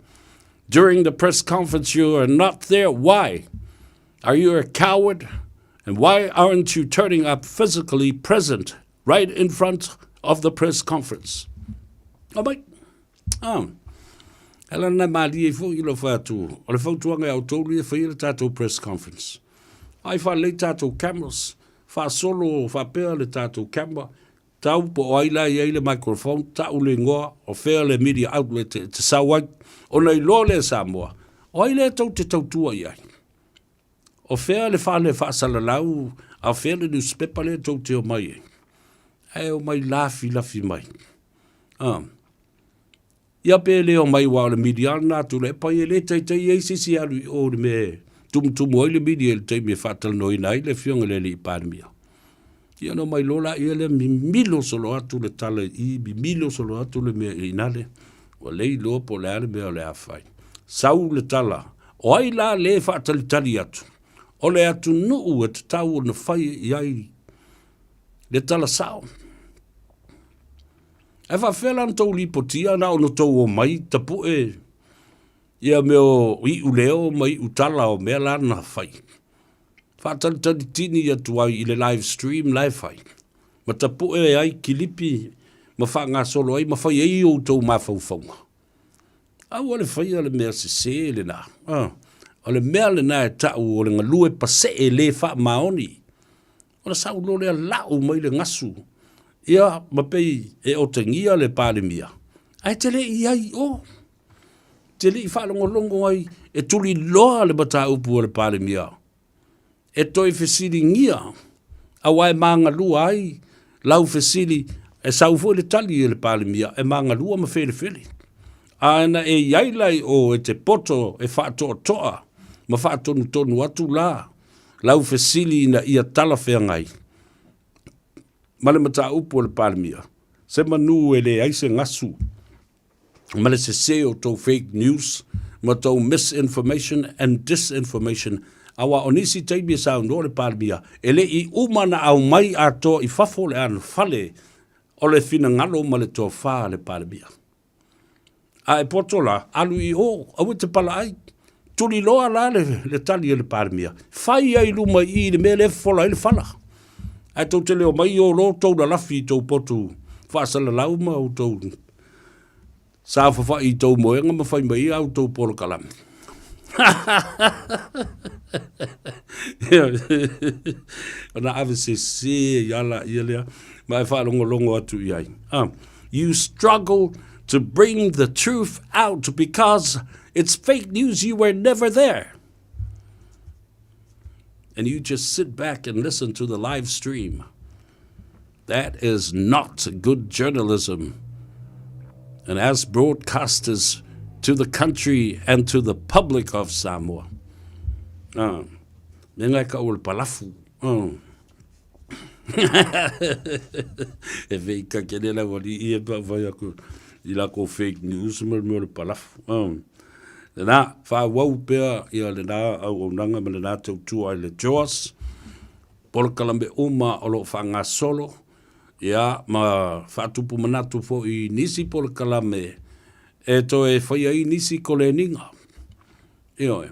During the press conference you are not there, why? Are you a coward? And why aren't you turning up physically present right in front of the press conference? O mai. Ah. E la na mālie foi i lo whai atu. O le fautuaga e au tolu e whai le tātou press conference. Ai whalei tātou cameras. Whaasolo whapea le tātou camera. Tau po o ai la i ai le microphone, ta'u le ingoa, o whea le media outlet e te sau ai. Ona i loa lea Samoa. O ai lea tou te tautua i ai. O fea le fale faasalalau, a o fea le newspaper lea tou te omai ai? Ae omai lafilafi mai. Ah. Ia pe le omai aua o le media lena atu le pai e le taitai ai se isi e alu i o i le mea e tumutumu ai le media i le taimi e faatalanoaina ai le afioga i le alii Palemia. Ia ona omai loa laia lea mimilo solo atu le tala i i, mimilo solo atu le mea i inale, ua le iloa po o le a le mea o le a fai. Sau le tala, o ai la le faatalitali atu? O le atunuu e tatau ona fai i ai le tala sao. Ae faafefea la ona tou lipotia na ona tou omai tapue ia mea o iu leo ma iu tala o mea la na fai. Faatalitali tini atu ai i le live stream la e fai, ma tapue ai kilipi ma faagasolo ai ma fai ai outou mafaufauga. Aua le faia le mea sesē lena. Ah, o le mea lena e ta'u o le galue pase'e lē faamaoni. Ona sau loa lea la'u mai le gasu, ia ma pei e otegia le Palemia, ae te le i ai i o. Te le i faalogologo ai e tuliloa le mataupu a le Palemia e toe fesiligia auā e magalua ai lau fesili e sau foi le tali e le Palemia e magalua ma felefele. A na e i ai la i o e te poto e faatoatoa ma faatonutonu atu la lau fesili ina ia talafeagai ma le mataupu a le Palemia, se manu e leai se gasu ma le sesē o tou fake news ma tou misinformation and disinformation, auā o nisi taimi e saunoa le Palemia, e le i uma ona aumai atoa i fafo le anofale. O le finagalo ma le tofa a le Palemia. A e poto la, alu i o, aua e te palaai. Tuliloa la le, le tali a le Palemia, fai ai i luma i i i le mea lea e fofola ai le fala. Ae tou te le omai o lo tou lalafi i tou potu faasalalau ma outou saofafai i tou moega ma fai mai ai a outou polokalame. Ona ave sese ai lava laia lea ma e faalogologo atu i ai. Ah. You struggle to bring the truth out because it's fake news you were never there. And you just sit back and listen to the live stream. That is not good journalism. And as broadcasters to the country and to the public of Samoa. Uh, me ngai ka ul palafu. Uh. E fake ka kene la wali i e pa whai aku i la ko fake news ma le mea o le palafu. Um. Lena, whāwau pea ia lena auaunaga ma lena tautua i le JOAS, polokalame uma o lo o faagasolo, ia, ma faatupu manatu foi i nisi polokalame e toe fai ai nisi koleniga. Ioe.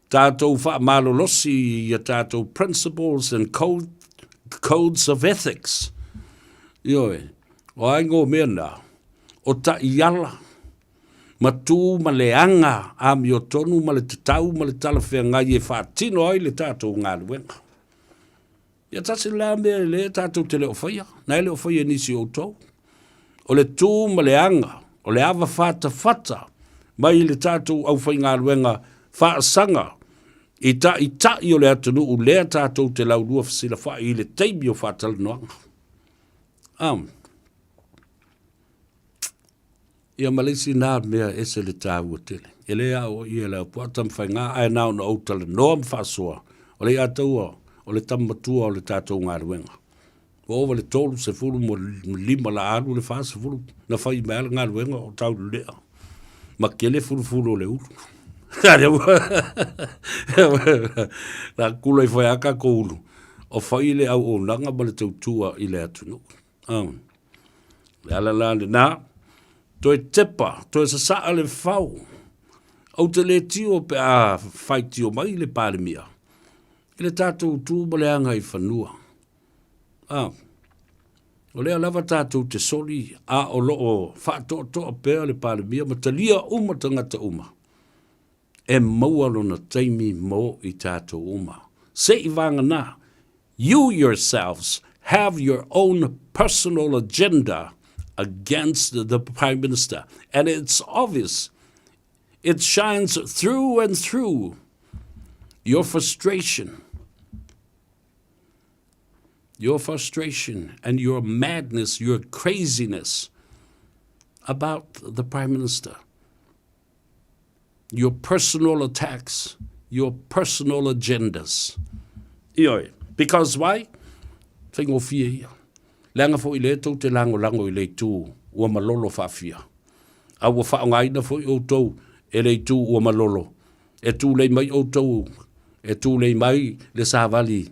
Tatou faamalolosi i a tatou principles and code, codes of ethics. Ioe. O ai ngō mea nā, o taʻiala, ma tū ma leaga amiotonu ma le tatau ma le talafeagai e faatino ai le tatou galuega. Ia tasi la mea e lea tatou te le o faia, na e le o faia e nisi o outou. O le tū ma le aga, o le ava whātawhata mai i le tatou aufaigaluega faasaga i ta'ita'i o le atunuu lea tatou te laulua fesilafa'i i le taimi o faatalanoaga. Um. Ia ma le isi na mea e ese le taua tele. E le aoaia e le au puaa tamafaiga ae na ona ou talanoa ma faasoa, o le iataua o le tama matua o le tatou galuega. Ua ova le 35 la alu le 40 na fai mai lava le galuega o taulelea ma kele fulufulu o le ulu. La kula i fai a tatou ulu, o fai le auaunaga ma le tautua i le atunuu. Le ala la lena, toe tepa, toe sasaa le fau. Ou te le tio pe a faitio mai le Palemia i le tatou tu ma le agaifanua. A, o lea lava tatou te soli a o lo o faatoatoa pea le Palemia ma talia uma tagata uma e maua lona taimi mo i tatou uma. Se i vagana, you yourselves have your own personal agenda against the Prime Minister and it's obvious it shines through and through your frustration your frustration and your madness, your craziness about the Prime Minister, your personal attacks, your personal agendas. Ioe. Because why? Faigofie ia. Leaga foi lea tou te lagolago i le itu ua malolo faafia. A ua faaaogaina foi outou e le itu ua malolo. E tulei mai outou, e tulei mai le savali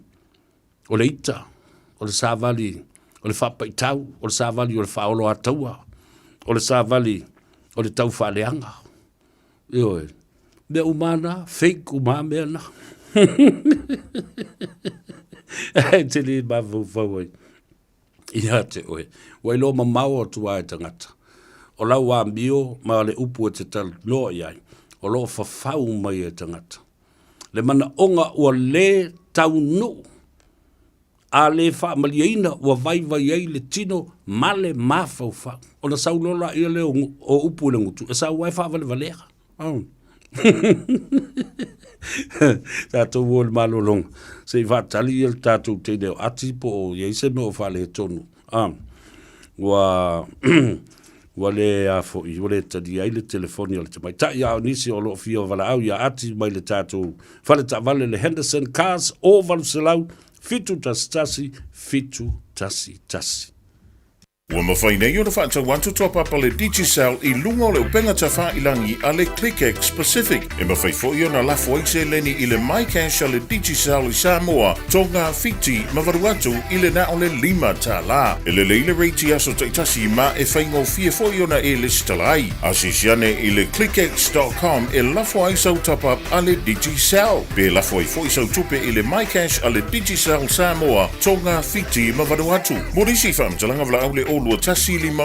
o le ita, o le savali o le faapaitau, o le savali o le faaoloataua, o le savali o le taufaaleaga. Ioe, mea uma na, fake uma mea na. E te le mafaufau ai ia te oe. Ua iloa mamao atu lava e tagata. O lau amio ma le upu e te talanoa i ai, o lo o fafau mai e tagata. Le manaoga ua lē taunuu a lē faamalieina ua vaivai ai le tino ma le mafaufau. Ona sau loa laia lea o upu i le gutu, e sau lava e faavalevalea. Tatou o i le malologa se i faatali ia le tatou teine o Ati po o i ai se mea o faaletonu. Ua ua le a foi, ua le talia ai le telefoni a le tamaitai, a o nisi o lo o fia valaau ia Ati mai le tatou fale taavale le Henderson Cars o 800 711 711. Ua mafai nei ona faatau atu top-up a le Digicel i luga o le upega tafailangi a le ClickX Pacific. E mafai foi ona lafo ai seleni i le MyCash a le Digicel i Samoa, Tonga, Fiti ma Vanuatu i le na o le $5. E lelei le rate i aso taitasi ma e faigofie foi ona e lesitala ai. Asiasi ane i le clickx dot com e lafo ai sau top-up a le Digicel. Pe lafo ai foi sau tupe i le MyCash a le Digicel Samoa, Tonga, Fiti ma Vanuatu. Mo nisi faamatalaga valaau le 021 56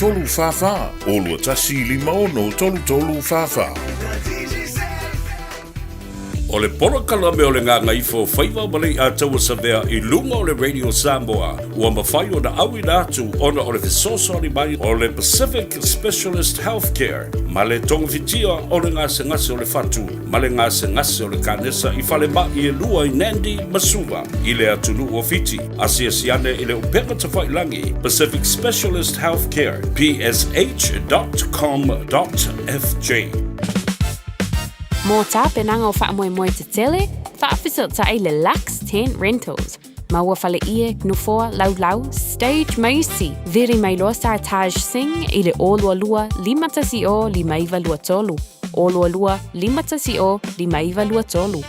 33 44, 021 56 33 44. O le polokalame o le Gagaifo Faiva ma Leiataua Savea i luga o le Radio Samoa ua mafai ona auina atu ona o le fesoasoani mai o le Pacific Specialist Healthcare ma le togafitia o le gasegase o le fatu ma le gasegase o le kanesa i falemai e lua i Nandi ma Suva i le atunuu o Fiti. Asiasi ane i le upega tafailangi Pacific Specialist Healthcare, psh.com.fj. Mō tapenaga o faamoemoe tetele, faafesootai le Lux Tent Rentals. Maua faleie, nofoa, laulau, stage ma isi. Vili mai loa Sartaj Singh i le 022 510 5923. 022 510 5923.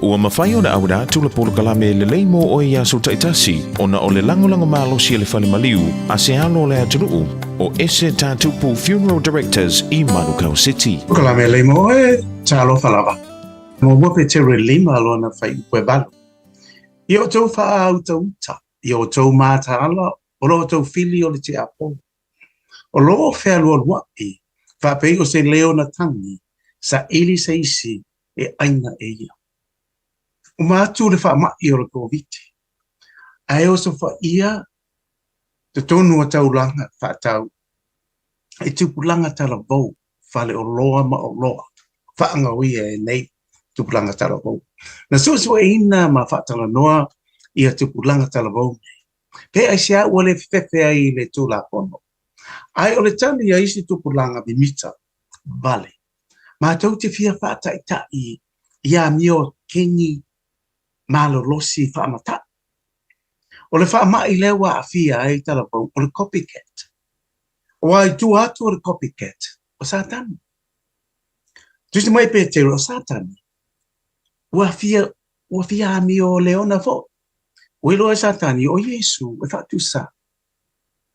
Ua mafai ona auina atu le polokalame lelei mo oe i aso taitasi ona o le lagolago malosi a le fale maliu a se alo o le atunuu o Ese Tatupu Funeral Directors i Manukau City. Polokalame lelei mo oe, talofa lava. Muamua Petero e lima lona fuaiupu e valu. Ia outou faautauta, ia outou mataala o lo outou fili o le tiapolo. O lo o fealualuaʻi, faapei o se leona tagi, saili se isi e ʻaina e ia. Uma atu le faamaʻi o le Koviti, ae osofaia totonu o taulaga faatau i tupulaga talavou, faleoloa ma oloa faagaoia e nei tupulaga talavou. Na suesueina ma faatalanoa ia tupulaga talavou nei, pe aisea ua le fefefe ai i le Tulafono, ae o le tali a isi tupulaga mimita vale. Matou te fia faataitaʻi i amio keni malolosi faamataʻi. O le faamaʻi lea ua aafia ai talavou o le copycat. Aua i tua atu o le copycat, o Satani. Tusi mai Petero, o Satani, ua fia, ua fia amio leona foi. Ua iloa e Satani, o Iesu e faatusa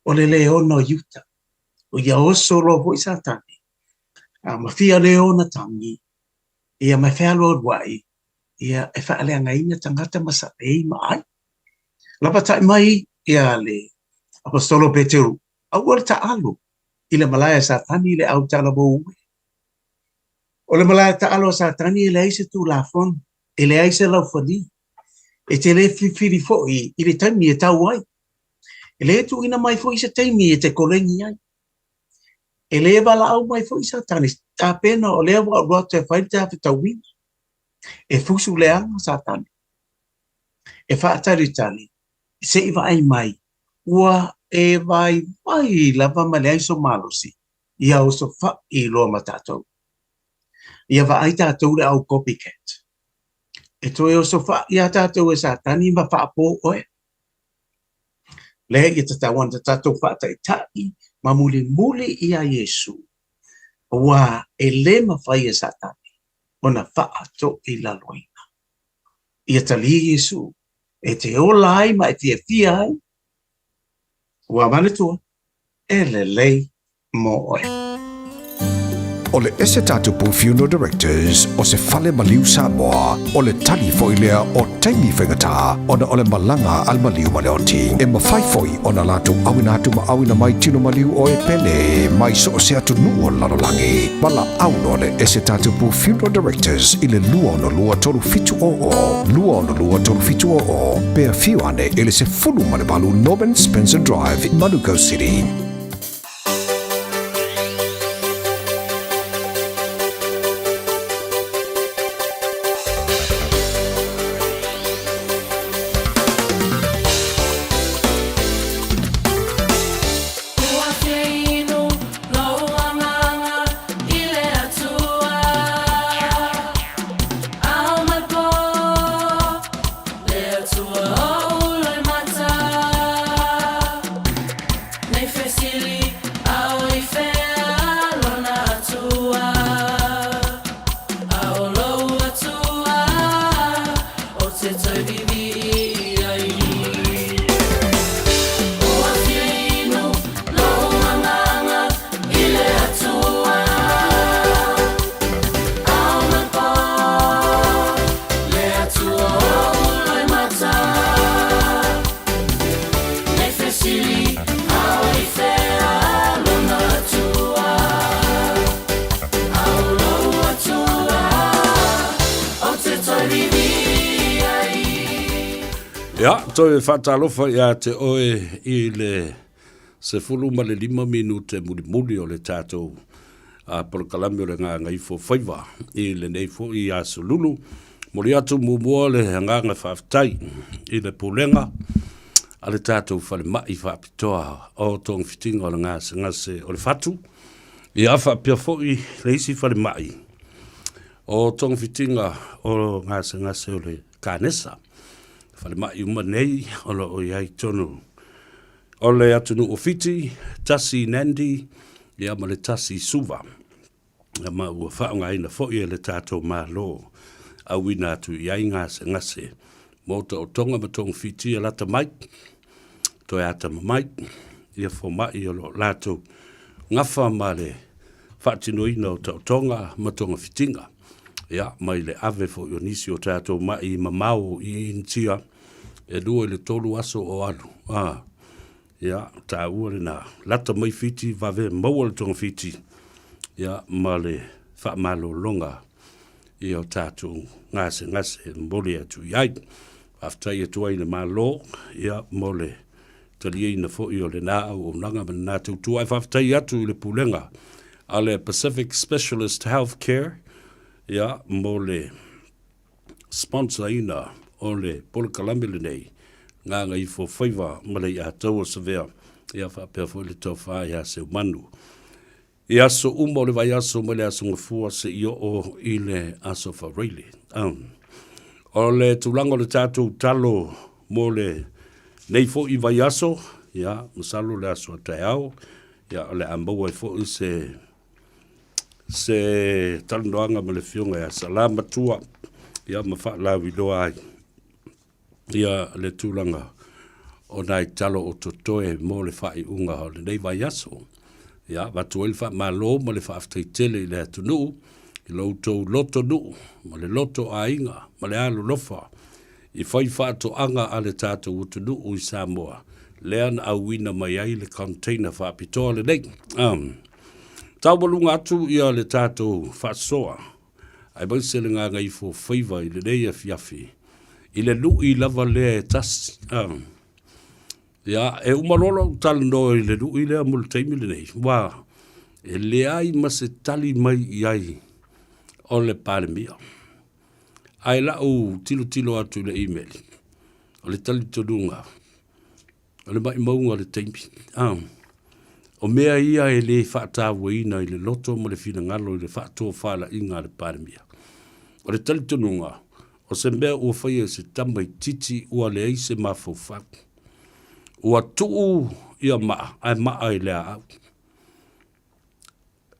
o le leona o Iuta. O ia oso loa foi Satani, a ma fia leona tagi, ia ma e fealualuaʻi, ia e faaleagaina tagata ma saʻei ma ʻai. Lapatai mai ia le Aposetolo Peteru, aua le taalo i le malae a Satani i le au talavou e. O le malae taalo a Satani e leai se Tulafono, e leai se laufali, e te le filifili foi i le taimi e tau ai. E le tuuina mai foi se taimi e te koleni ai. E le valaau mai foi Satani, tapena o lea ua alu atu e fai le tafetauina. E fusu leaga Satani, e faatalitali se i vaai mai, ua e vaivai lava ma leai so malosi, ia osofaʻi loa ma tatou. Ia vaai tatou le au copycat. E toe osofaʻi iā tatou e Satani ma faapo oe. Lea ia tatau ana tatou faataitaʻi ma mulimuli iā Iesu, aua e le mafai e Satani ona faatoilaloina. Ia talia Iesu e te ola ai ma e fiafia ai, ua manatua, e lelei mo oe. O le Ese Tatupu Funeral Directors o se fale maliu Samoa, o le tali foi lea o taimi faigata ona o le malaga a le maliu ma le oti. E mafai foi ona latou auina atu ma auina mai tino maliu o e pele mai so o se atunuu o le lalolagi. Valaau loa le Ese Tatupu Funeral Directors i le 262 3700, 262 3700, pe afio ane i le 18 Norman Spencer Drive, Manukau City. Ia, toe faatalofa ia te oe i le 15 minute mulimuli o le tatou polokalame o le Gagaifo Faiva i lenei foi aso Lulu. Momoli atu muamua le agaga faafetai i le Pulega a le tatou Falemai Faapitoa o Togafitiga o le Gasegase o le Fatu, ia faapea foi le isi falemai o togafitiga o gasegase o le kanesa. Falemai uma nei o lo o i ai tonu o le atunuu o Fiti, tasi i Nandi, ia ma le tasi i Suva. Ia ma ua faaaogaina foi e le tatou Malo auina atu i ai gasegase mo taotoga ma togafiti e lata mai, toe atamamai ia fomai o lo o latou gafa ma le faatinoina o taotoga ma togafitiga. Ia, mai le ave foi o nisi o tatou ma'i mamao i Initia e 2 i le 3 aso o alu. A, ia, taua lena. Lata mai Fiti, vave maua le togafiti, ia, ma le faamalologa ia o tatou gasegase e momoli atu i ai. Faafetai atu ai i le Malo, ia, mo le taliaina foi o lena auaunaga ma lena tautua. Ae faafetai atu i le Pulega a le Pacific Specialist Health Care, ia, mo le sponsor-ina o le polokalame lenei, Gagaifofaiva ma Leiataua Savea, ia faapea foi le tofa ia Seumanu. I aso uma o le vaiaso mai le Aso Gafua seia oo i le Aso Faraile. O le tulaga o le tatou talo mo le nei foi vaiaso, ia, masalo le aso a taeao, ia, o le a maua ai foi se se talanoaga ma le Afioga ia Salamatua, ia ma faalauiloa ai ia le tulaga o nai talo o totoe mo le faaiuga o lenei vaiaso. Ia, avatu ai le faamalo ma le faafetai tele i le atunuu i lo outou loto nuu ma le loto aiga ma le alolofa i fai faatoaga a le tatou atunuu i Samoa, lea na auina mai ai le container faapitoa lenei. Um, taualuga atu ia le tatou faasoa aemaise le gagaifo faiva i lenei afiafi, i le lui lava lea e tasi. Um, ia, e uma loa lou talanoa i le lui lea mo le taimi lenei, ua e leai ma se tali mai i ai o le Palemia. Ae lau tilotilo atu i le email, o le talitonuga, O le maumauga o le taimi. Ah. O mea ia e le faatauaina i le loto ma le finagalo i le faatofalaiga a le Palemia. O le talitonuga, o se mea ua faia e se tamaitiiti ua leai se mafaufau. Ua tuu ia maa ae maa i le aau.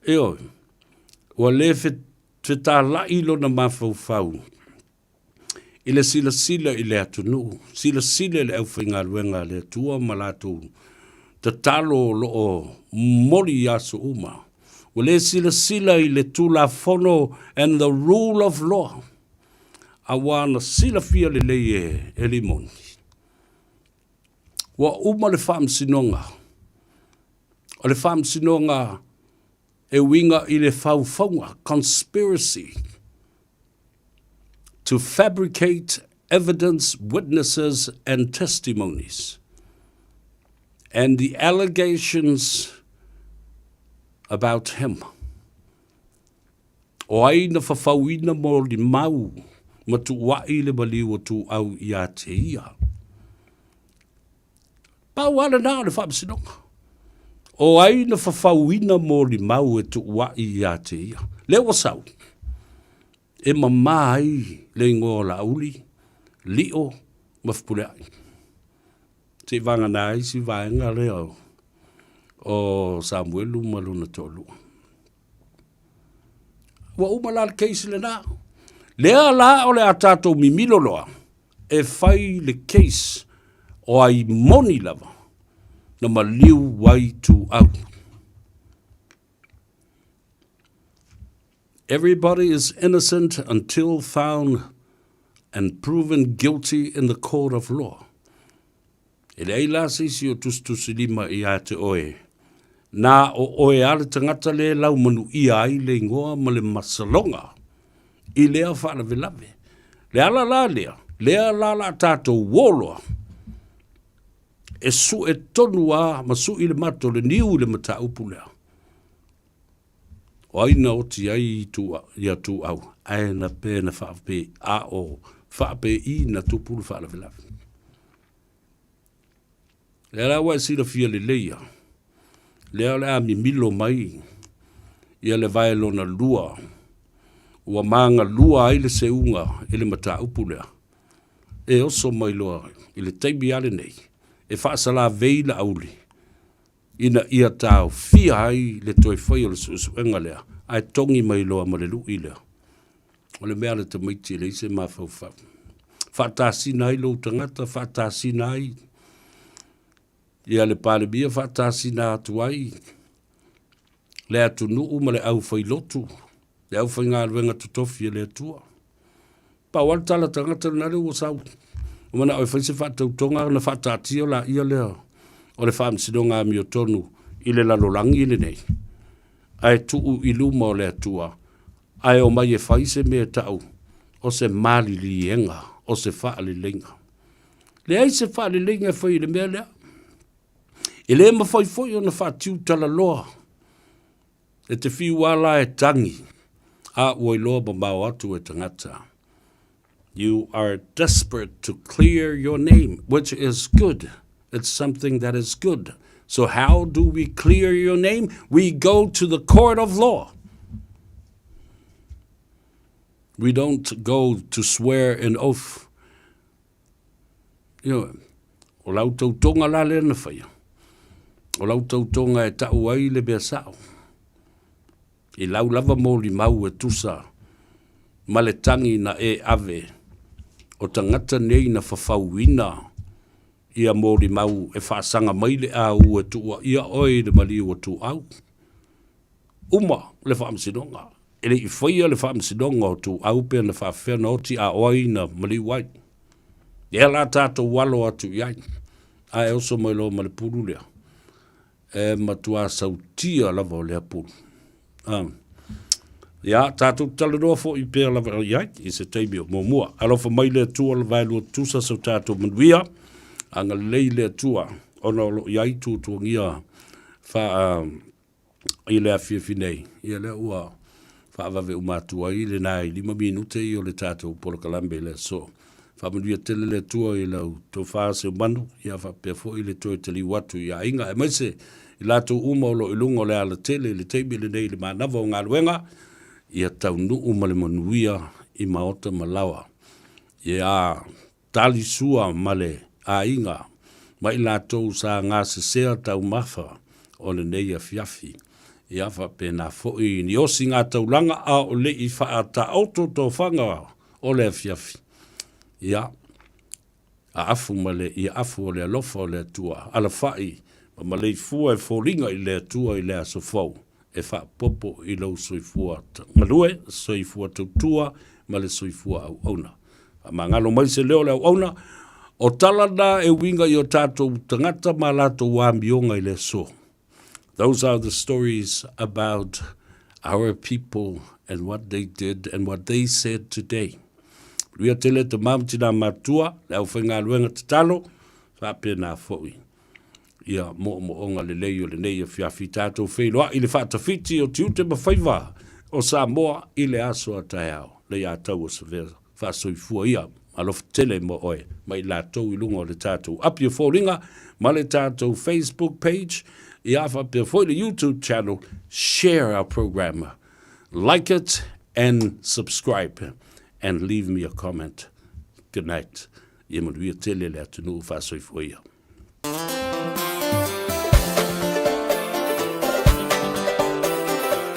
Ioe, ua le fetalai lona mafaufau i le silasila i le atunuu, silasila i le aufaigaluega a le Atua ma latou tatalo o lo o momoli i aso uma. Ua le silasila i le Tulafono and the rule of law, aua na silafia lelei e e Limoni. Ua uma le faamasinoga. O le faamasinoga e uiga i le faufauga, conspiracy, to fabricate evidence, witnesses and testimonies, and the allegations about him. O ai na fafauina molimau ma tuuaʻi le maliu o Tuuau ia te ia? Pau lava lena o le faamasinoga. O ai na fafauina molimau e tuuaʻi ia te ia? Lea ua sau e mamā ai le igoa o Laauli, Lio ma Fepuleai. Seivagana ai si vaega lea o Samuelu ma lona toalua. Ua uma la le case lena. Lea la o le a tatou mimilo loa e fai le case o ai moni lava na maliu ai Tuuau. Everybody is innocent until found and proven guilty in the court of law. E leai la se isi o tusitusilima ia te oe, na o oe a le tagata le laumanuia ai le igoa ma le masaloga i lea faalavelave. Le ala la lea, Lea la la tatou uō loa, e suʻe tonu a ma suʻi le mata o le niu i le mataupu lea. O ai na oti ai ia Tuuau, ae na pe na faape a o faape i na tupu le faalavelave. Lea la ua e silafia lelei a, lea o le a mimilo mai ia le vae lona lua, ua magalua ai le seuga i le mataupu lea, e oso mai loa i le taimi lava lenei, e faasalavei Laauli, ina ia taofia ai le toe faia o le suesuega lea, ae togi mai loa ma le lui lea. O le mea a le tamaiti e leai se mafaufau. Faatasina ai lou tagata, faatasina ai ia le Palemia, faatasina atu ai le atunuu ma le aufailotu, le aufaigaluega totofi a le Atua. Pau lava le tala tagata lena lea ua sau. Ua manao e fai se faatautoga ona faataatia laia lea o le Faamasinoga Amiotonu i le lalolagi lenei, ae tuu i luma o le Atua, ae omai e fai se mea e tau o se maliliega, o se faaleleiga. Leai se faaleleiga e fai i le mea lea. E le mafai foi ona faatiu talaloa E te fiu a la e tagi, a ua iloa mamao atu e tagata. You are desperate to clear your name, which is good. It's something that is good. So how do we clear your name? We go to the court of law. We don't go to swear an oath. Ioe. O lau tautoga la lea na faia. O lau tautoga e tau ai le mea sao. I lau lava molimau e tusa ma le tagi na e ave o tagata nei na fafauina ia molimau e faasaga mai le au e tuuaia oe i le maliu o Tuuau. Uma le faamasinoga. E le i faia le faamasinoga o Tuuau pe na faafefea ona oti a o ai na maliu ai. Lea la tatou alo atu i ai, ae oso mai loa ma le pulu lea. E matua sautia lava o lea pulu. Ah. Ia, tatou talanoa foi pea lava i ai, i se taimi o muamua. Alofa mai le Atua le vaelua tusa so tatou manuia, agalelei le Atua, ona o lo o i ai tuatuagia faa i le afiafi nei, ia lea ua faavave uma atu ai lena i 5 minute ia o le tatou polokalame i le aso. Faamanuia tele le Atua i lau tofa Seumanu, ia faapea foi le toe taliu atu i aiga, aemaise i latou uma o lo o i luga o le alatele i le taimi lenei i le manava o galuega, ia taunuu ma le manuia i maota ma laoa. Ia tali sua ma le aiga ma i latou sa gasesea taumafa o lenei afiafi. Ia faapena foi ni osiga taulaga a o le i faataoto tofaga o le afiafi. Ia aafu ma le ia afu o le alofa o le Atua, alafai ma maleifua e foliga i le Atua i le aso fou e faapopo i lou soifua galue, soifua tautua ma le soifua auauna. Faamagalo mai se leo o le auauna, o tala na e uiga i o tatou tagata ma latou amioga i le aso. Those are the stories about our people and what they did and what they said today. Manuia tele te mamu tina matua, le aufaigaluega tatalo, faapena foi ia moomooga lelei o lenei afiafi tatou feiloai i le faatafiti o tiute ma faiva o Samoa i le aso a taeao. Le ia tau o Savea faasoifua ia alofa tele mo oe ma i latou i luga o le tatou api o foliga ma le tatou Facebook page ia faapea foi le YouTube channel. Share our program, like it and subscribe and leave me a comment. Good night. Ia manuia tele le atunuu faasoifua ia.